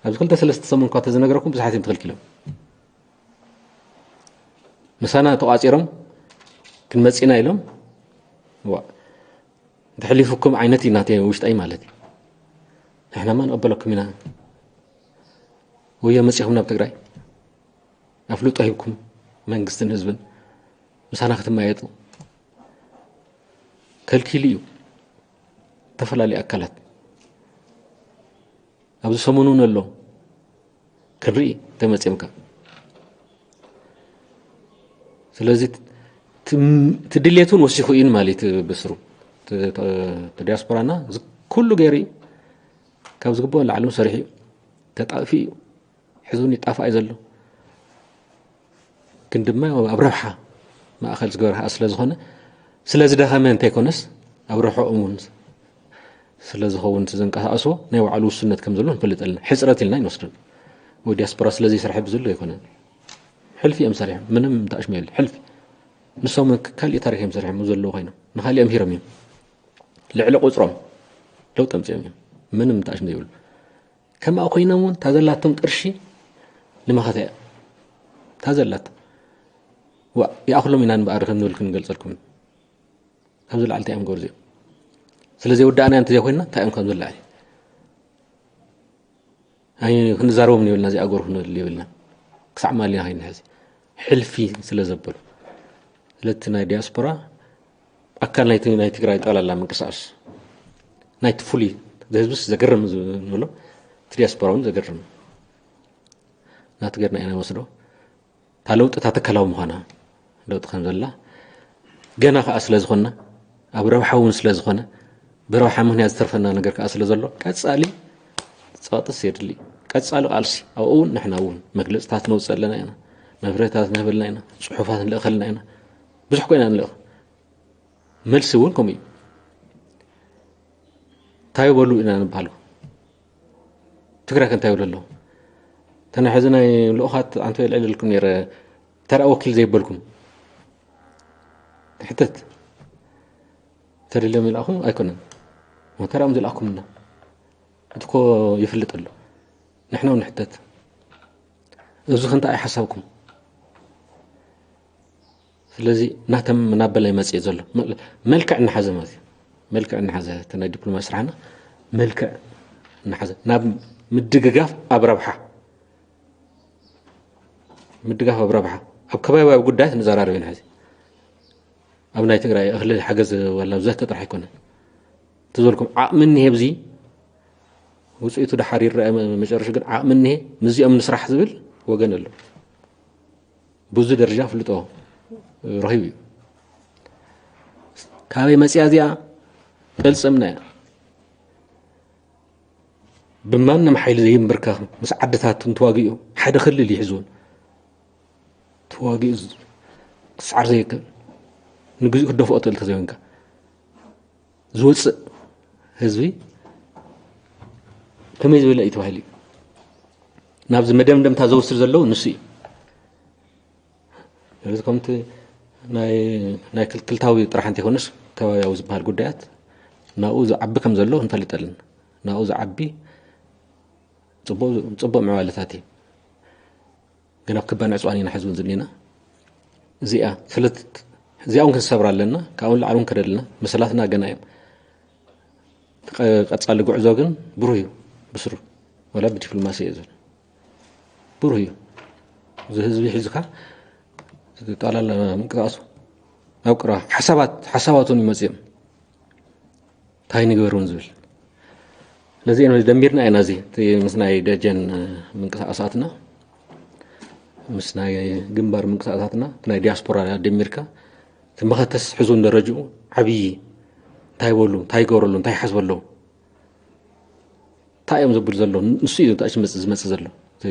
ኣብዚ ክልተ ሰለስተ ሰሙን እኳ ተዝነገረኩም ብዙሓት እዮም ተኸልኪሎም። ምሳና ተቋፂሮም ክንመፂና ኢሎም፣ ዋ፣ እንተሕሊፉኩም ዓይነት እዩ ናተይ ውሽጠይ ማለት እዩ። ንሕናማ ንቐበለኩም ኢና። ወዮ መፂኹም ናብ ትግራይ ኣፍልጦ ሂብኩም መንግስትን ህዝብን ምሳና ክትመያየጡ ከልኪሉ እዩ። ዝተፈላለዩ ኣካላት ኣብዚ ሰሙን እውን ኣሎ ክንርኢ ተመፂምካ። ስለዚ ት-፣ ት-፣ እቲ ድሌት እውን ወሲኹ እዩ ማለት እዩ ብስሩ። እቲ፣ እቲ፣ እቲ ዲያስፖራና እዚ ኩሉ ገይሩ እዩ። ካብ ዝግብኦ ንላዕሊ እውን ሰሪሑ እዩ። ተጣፊ እዩ። ሕዚ እውን ይጣፋእ እዩ ዘሎ። ግን ድማ ኣብ ረብሓ ማእኸል ዝገበረ ከዓ ስለ ዝኾነ፣ ስለ ዝደኸመ እንተይኮነስ ኣብ ረብሓኦም እውን ስለ ዝኸውን እቲ ዘንቀሳቐስዎ ናይ ባዕሉ ውሱነት ከም ዘሎ ንፈልጥ ኣለና። ሕፅረት ኢልና ኣይንወስዶን። ወይ ዲያስፖራ ስለ ዘይሰርሐ ብዝሎ ኣይኮነን። ሕልፊ እዮም ሰሪሖም። ምንም ተኣሽሙ የለ። ሕልፊ። ንሶም እውን ካሊእ ታሪኽ እዮም ሰሪሖም ዘለዉ ኮይኖም። ንኻሊኦም ሂሮም እዮም። ልዕሊ ቁፅሮም ለውጢ ኣምፂኦም እዮም። ምንም ተኣሽሙ ዘይብሉ። ከምኣ ኮይኖም እውን እታ ዘላቶም ቅርሺ ንመኸተ እያ። እታ ዘላቶም። ዋ፣ ይኣኽሎም ኢና እምበኣር ከም ንብል ክንገልጸልኩም። ካብ ዝለዓል እንታይ እዮም ገርዚኦም? ስለ ዘይወዳእና እንተዘይኮይንና እንታይ እዮም ከም ዝለዓል? ኣይ፣ ክንዛረቦም የብልና፣ እዚ ኣገሩ ክንብል የብልና። ክሳዕ ማሊና ከይንሕዝ። ሕልፊ ስለ ዘበሉ። ስለቲ ናይ ዲያስፖራ ኣካል ናይቲ ናይ ትግራይ ጠቕላላ ምንቅስቃስ። ናይቲ ፍሉይ፣ እዚ ህዝብስ ዘገርም ዝብሎ፣ እቲ ዲያስፖራ እውን ዘገርም። ናቲ ገርና ኢና ንወስዶ። እታ ለውጢ እታ ትካላዊ ምዃና ለውጢ ከም ዘላ ገና ከኣ ስለ ዝኾንና፣ ኣብ ረብሓ እውን ስለ ዝኾነ፣ ብረብሓ ምኽንያት ዝተርፈና ነገር ከኣ ስለ ዘሎ፣ ቀጻሊ ጸቕጥስ የድሊ። ቀጻሊ ቃልሲ፣ ኣብኡ እውን ንሕና እውን መግለጽታት ነውጽእ ኣለና ኢና፣ መብረህታት ንህበልና ኢና፣ ጽሑፋት ንልእኸልና ኢና። ብዙሕ ኮይና ንልእኽ። መልሲ እውን ከምኡ እዩ። እንታይ በሉ ኢና ንበሃሉ? ትግራይ ከ እንታይ ይብሉ ኣለዉ? እተን ሕዚ ናይ ልኡኻት ኣንተ ልዕል ኢልኩም ነይረ፣ ተራ ወኪል ዘይበልኩም? ሕተት። ተደልዮም ይልኣኹም ኣይኮነን። እሞ ተራኦም ዝልኣኩምና። እቲ እኮ ይፍልጥ ኣሎ። ንሕና እውን ንሕተት። እዚ ከ እንታይ እዩ ሓሳብኩም? ስለዚ ናተም እናበለ ይመጽእ ዘሎ። መ-፣ መልክዕ እናሓዘ ማለት እዩ። መልክዕ እናሓዘ፣ እቲ ናይ ዲፕሎማሲ ስራሕና መልክዕ እናሓዘ ናብ ምድግጋፍ ኣብ ረብሓ፣ ምድጋፍ ኣብ ረብሓ፣ ኣብ ከባቢያዊ ጉዳያት ንዘራረብ ኢና ሕዚ። ኣብ ናይ ትግራይ እኽሊ ሓገዝ ዋላ ብዘተ ጥራሕ ኣይኮነን። እንተዘልኩም ዓቕሚ እኒሄ፣ ብዚ ውፅኢቱ ደሓር ይረአ፣ መ-፣ መጨረሹ ግን ዓቕሚ እኒሄ፣ ምስዚኦም ንስራሕ ዝብል ወገን ኣሎ። ብዙ ደረጃ ፍልጦ ረኺቡ እዩ። ካበይ መፅያ እዚኣ? ቅልፅምና እያ። ብማንም ሓይሊ ዘይምብርከኽ፣ ምስ ዓድታት ተዋጊኡ፣ ሓደ ክልል ይሕዝውን ተዋጊኡ ዝ-፣ ክስዓር ዘይክእል፣ ንግዚኡ ክደፍኦ ትእል ተዘይኮንካ፣ ዝወፅእ ህዝቢ ከመይ ዝበለ እዩ ተባሂሉ እዩ። ናብዚ መደምደምታ ዘውስድ ዘለዉ ንሱ እዩ። ስለዚ ከምቲ ናይ፣ ናይ ክል-፣ ክልታዊ ጥራሕ እንተይኮነስ ከባቢያዊ ዝበሃል ጉዳያት ናብኡ ዝዓቢ ከም ዘሎ ክንፈልጥ ኣለና። ናብኡ ዝዓቢ ጽቡቕ፣ ጽቡቕ ምዕባለታት እዩ። ግን ኣብ ክባን ዕጽዋን ኢና ሕዚ እውን ዘለና። እዚኣ ክልት-፣ እዚኣ እውን ክንሰብራ ኣለና። ካብኡ ንላዕሊ እውን ከደልና መሰላትና ገና እዮም። ቀ-፣ ቀጻሊ ጉዕዞ ግን ብሩህ እዩ። ብስሩ ወላ ብዲፕሎማሲ እዩ ዘሎ። ብሩህ እዩ። እዚ ህዝቢ ሒዝካ ጠቕላላ ምንቅስቃሱ ናብ ቅረ ሓሳባት፣ ሓሳባት እውን ይመፅኦም። እንታይ ንግበር እውን ዝብል። ስለዚ ኢና ደሚርና ኢና እዚ፣ እቲ ምስ ናይ ደጀን ምንቅስቃሳትና፣ ምስ ናይ ግንባር ምንቅስቃሳትና፣ እቲ ናይ ዲያስፖራ ደሚርካ፣ እቲ መኸተስ ሕዙን ደረጅኡ ዓብዪ፣ እንታይ በሉ፣ እንታይ ይገብረሉ፣ እንታይ ይሓስበሉ፣ እንታይ እዮም ዘብሉ ዘለዉ፣ ንሱ እዩ ታች ዝመጽእ፣ ዝመጽእ ዘሎ። እቲ፣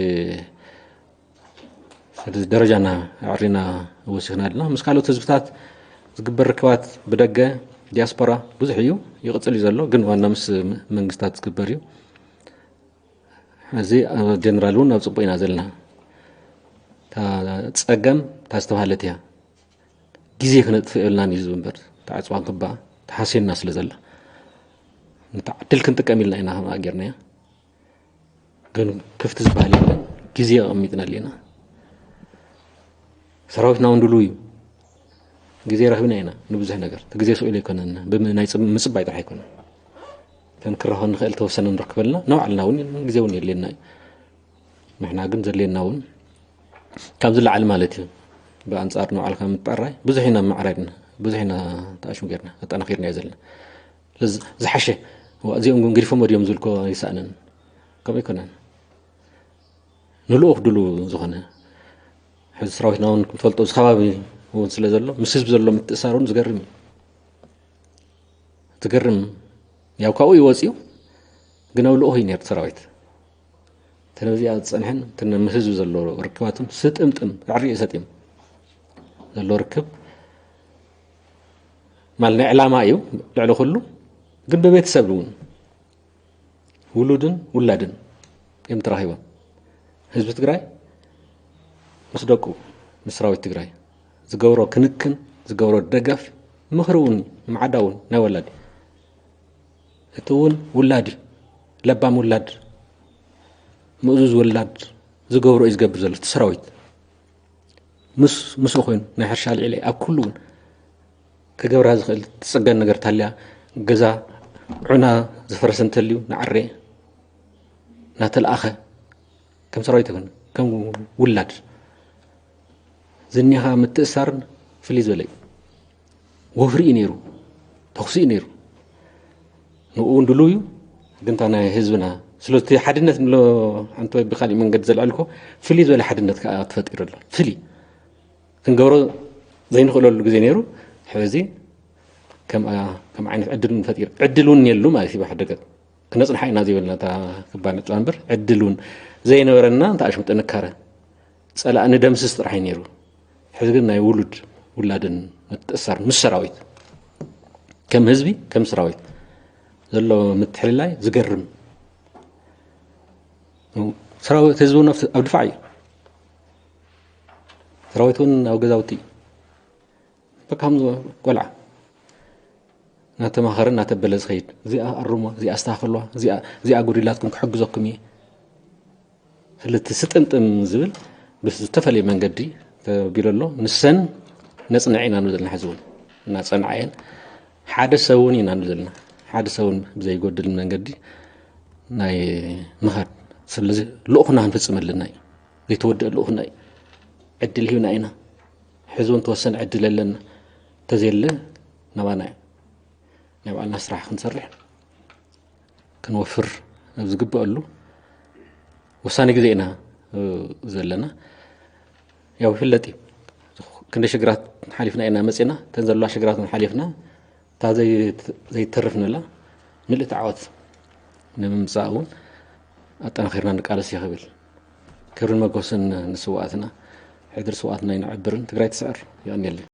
እቲ ደረጃና ኣዕሪና ወሲኽና ኣለና። ምስ ካልኦት ህዝብታት ዝግበር ርክባት ብደገ፣ ዲያስፖራ፣ ብዙሕ እዩ፣ ይቕጽል እዩ ዘሎ፣ ግን ዋና ምስ መንግስታት ዝግበር እዩ። እዚ ኣብ ጀነራል እውን ኣብ ጽቡቕ ኢና ዘለና። እታ ጸገም እታ ዝተባህለት እያ። ግዜ ክነጥፍእ የብልናን እዩ ዝብል እምበር፣ እታ ዕጽዋን ክባ ተሃስየና ስለ ዘላ። ነታ ዕድል ክንጥቀም ኢልና ኢና ከምኣ ጌርናያ። ግን ክፍቲ ዝበሃል የለን። ግዜ ኣቐሚጥና ኣለና። ሰራዊትና እውን ድሉው እዩ። ግዜ ረኺብና ኢና ንብዙሕ ነገር። እቲ ግዜ ስቕ ኢሉ ኣይኮነን። ብም-፣ ናይ ጽም-፣ ምጽባይ ጥራሕ ኣይኮነን። እተን ክረኸብ ንኽእል ተወሰነ ንረክበልና፣ ንባዕልና እውን ግዜ እውን የድልየና እዩ። ንሕና ግን ዘድልየና እውን ካብ ዝለዓለ ማለት እዩ። ብኣንጻር ንባዕልካ ምትዕራይ ብዙሕ ኢና ማዕራይና፣ ብዙሕ ኢና ተኣሽሙ ጌርና፣ ኣጠናኺርና እዩ ዘለና። ስለዚ ዝሓሸ፣ ዋ፣ እዚኦም ግን ገዲፎም ወዲኦም ዝብል እኮ ይሰኣነን። ከምኡ ኣይኮነን። ንልኡኽ ድሉ ዝኾነ፣ ሕዚ ሰራዊትና እውን ክትፈልጦ፣ እዚ ከባቢ እውን ስለ ዘሎ፣ ምስ ህዝቢ ዘሎ ምትእሳር እውን ዝገርም እዩ። ዝገርም፣ ያው ካብኡ ይወፅዩ፣ ግን ኣብ ልኡኽ እዩ ነይሩ ሰራዊት። እቲ ነብዚኣ ዝፀንሐን፣ እቲ ምስ ህዝቢ ዘሎ ርክባቱን ስጥምጥም፣ ራዕሪኡ ሰጢም ዘሎ ርክብ፣ ማለት ናይ ዕላማ እዩ፣ ልዕሊ ኩሉ፣ ግን ብቤተሰብ እውን፣ ውሉድን ውላድን እዮም ተራኺቦም። ህዝቢ ትግራይ ምስ ደቁ፣ ምስ ሰራዊት ትግራይ ዝገብሮ ክንክን፣ ዝገብሮ ደገፍ፣ ምኽሪ እውን፣ ማዕዳ እውን ናይ ወላዲ። እቲ እውን ውላድ እዩ። ለባም ውላድ፣ ምእዙዝ ውላድ ዝገብሮ እዩ ዝገብር ዘሎ እቲ ሰራዊት። ምስ፣ ምስኡ ኮይኑ ናይ ሕርሻ ልዕሊ ኣብ ኩሉ እውን ክገብራ ዝኽእል ትጽገን ነገር ታልያ፣ ገዛ ዑና ዝፈረሰ እንተልዩ ንዓሬ እናተለኣኸ ከም ሰራዊት ይኹን ከም ውላድ ዝኒኻ ምትእሳርን ፍልይ ዝበለ እዩ። ወፍሪ እዩ ነይሩ፣ ተኹሲ እዩ ነይሩ። ንኡ እውን ድሉው እዩ፣ ግን እታ ናይ ህዝብና ስለቲ ሓድነት ንብሎ ሓንቲ ወይ ብካሊእ መንገዲ ዘልዐልኮ ፍልይ ዝበለ ሓድነት ከዓ ተፈጢሩ ኣሎ። ፍልይ ክንገብሮ ዘይንኽእለሉ ግዜ ነይሩ። ሕዚ ከምኣ፣ ከም ዓይነት ዕድል እውን ፈጢሩ፣ ዕድል እውን የሉ ማለት እዩ። ብሓደገ ክነፅንሓ ኢና ዘይበልና እታ ክባን ዕፅዋ እምበር ዕድል እውን ዘይነበረና እንተ ኣሽሙ ጥንካረ ፀላእ ንደምስስ ጥራሕ እዩ ነይሩ። ሕዚ ግን ናይ ውሉድ ውላድን ምትእሳር ምስ ሰራዊት፣ ከም ህዝቢ ከም ሰራዊት ዘሎ ምትሕልላይ ዝገርም። ሰራዊት፣ ህዝቢ እውን ኣብ፣ ኣብ ድፋዕ እዩ። ሰራዊት እውን ኣብ ገዛውቲ እዩ። በቃ ከም ቆልዓ እናተማኸረ እናተበለ ዝኸይድ፣ እዚኣ ኣርሞ፣ እዚኣ ኣስተኻኽልዋ፣ እዚኣ፣ እዚኣ ጎዲላትኩም ክሕግዘኩም እየ። ስለቲ ስጥምጥም ዝብል ብዝተፈለየ መንገዲ ተቢሉ ኣሎ። ንሰን ነፅንዕ ኢና ንብል ዘለና። ሕዚ እውን እናፀንዓ እየን። ሓደ ሰብ እውን ኢና ንብል ዘለና። ሓደ ሰብ እውን ብዘይጎድል መንገዲ ናይ ምኻድ፣ ስለዚ ልኡኽና ክንፍፅም ኣለና እዩ። ዘይተወደአ ልኡኽና እዩ። ዕድል ሂብና ኢና። ሕዚ እውን ተወሰነ ዕድል ኣለና። እንተዘየለ ናባና እዩ። ናይ ባዕልና ስራሕ ክንሰርሕ ክንወፍር ኣብ ዝግበኣሉ ወሳኒ ግዜ ኢና ዘለና። ያው ይፍለጥ እዩ። ክንደ ሽግራት ሓሊፍና ኢና መፂና። እተን ዘለዋ ሽግራት ሓሊፍና እታ ዘይተርፍንላ ምልእቲ ዓወት ንምምፃእ እውን ኣጠናኺርና ንቃለስ ይኽብል። ክብርን መጎስን ንስዋኣትና። ሕድሪ ስዋኣትና ይንዕብርን ትግራይ ትስዕር። ይቐንየለይ።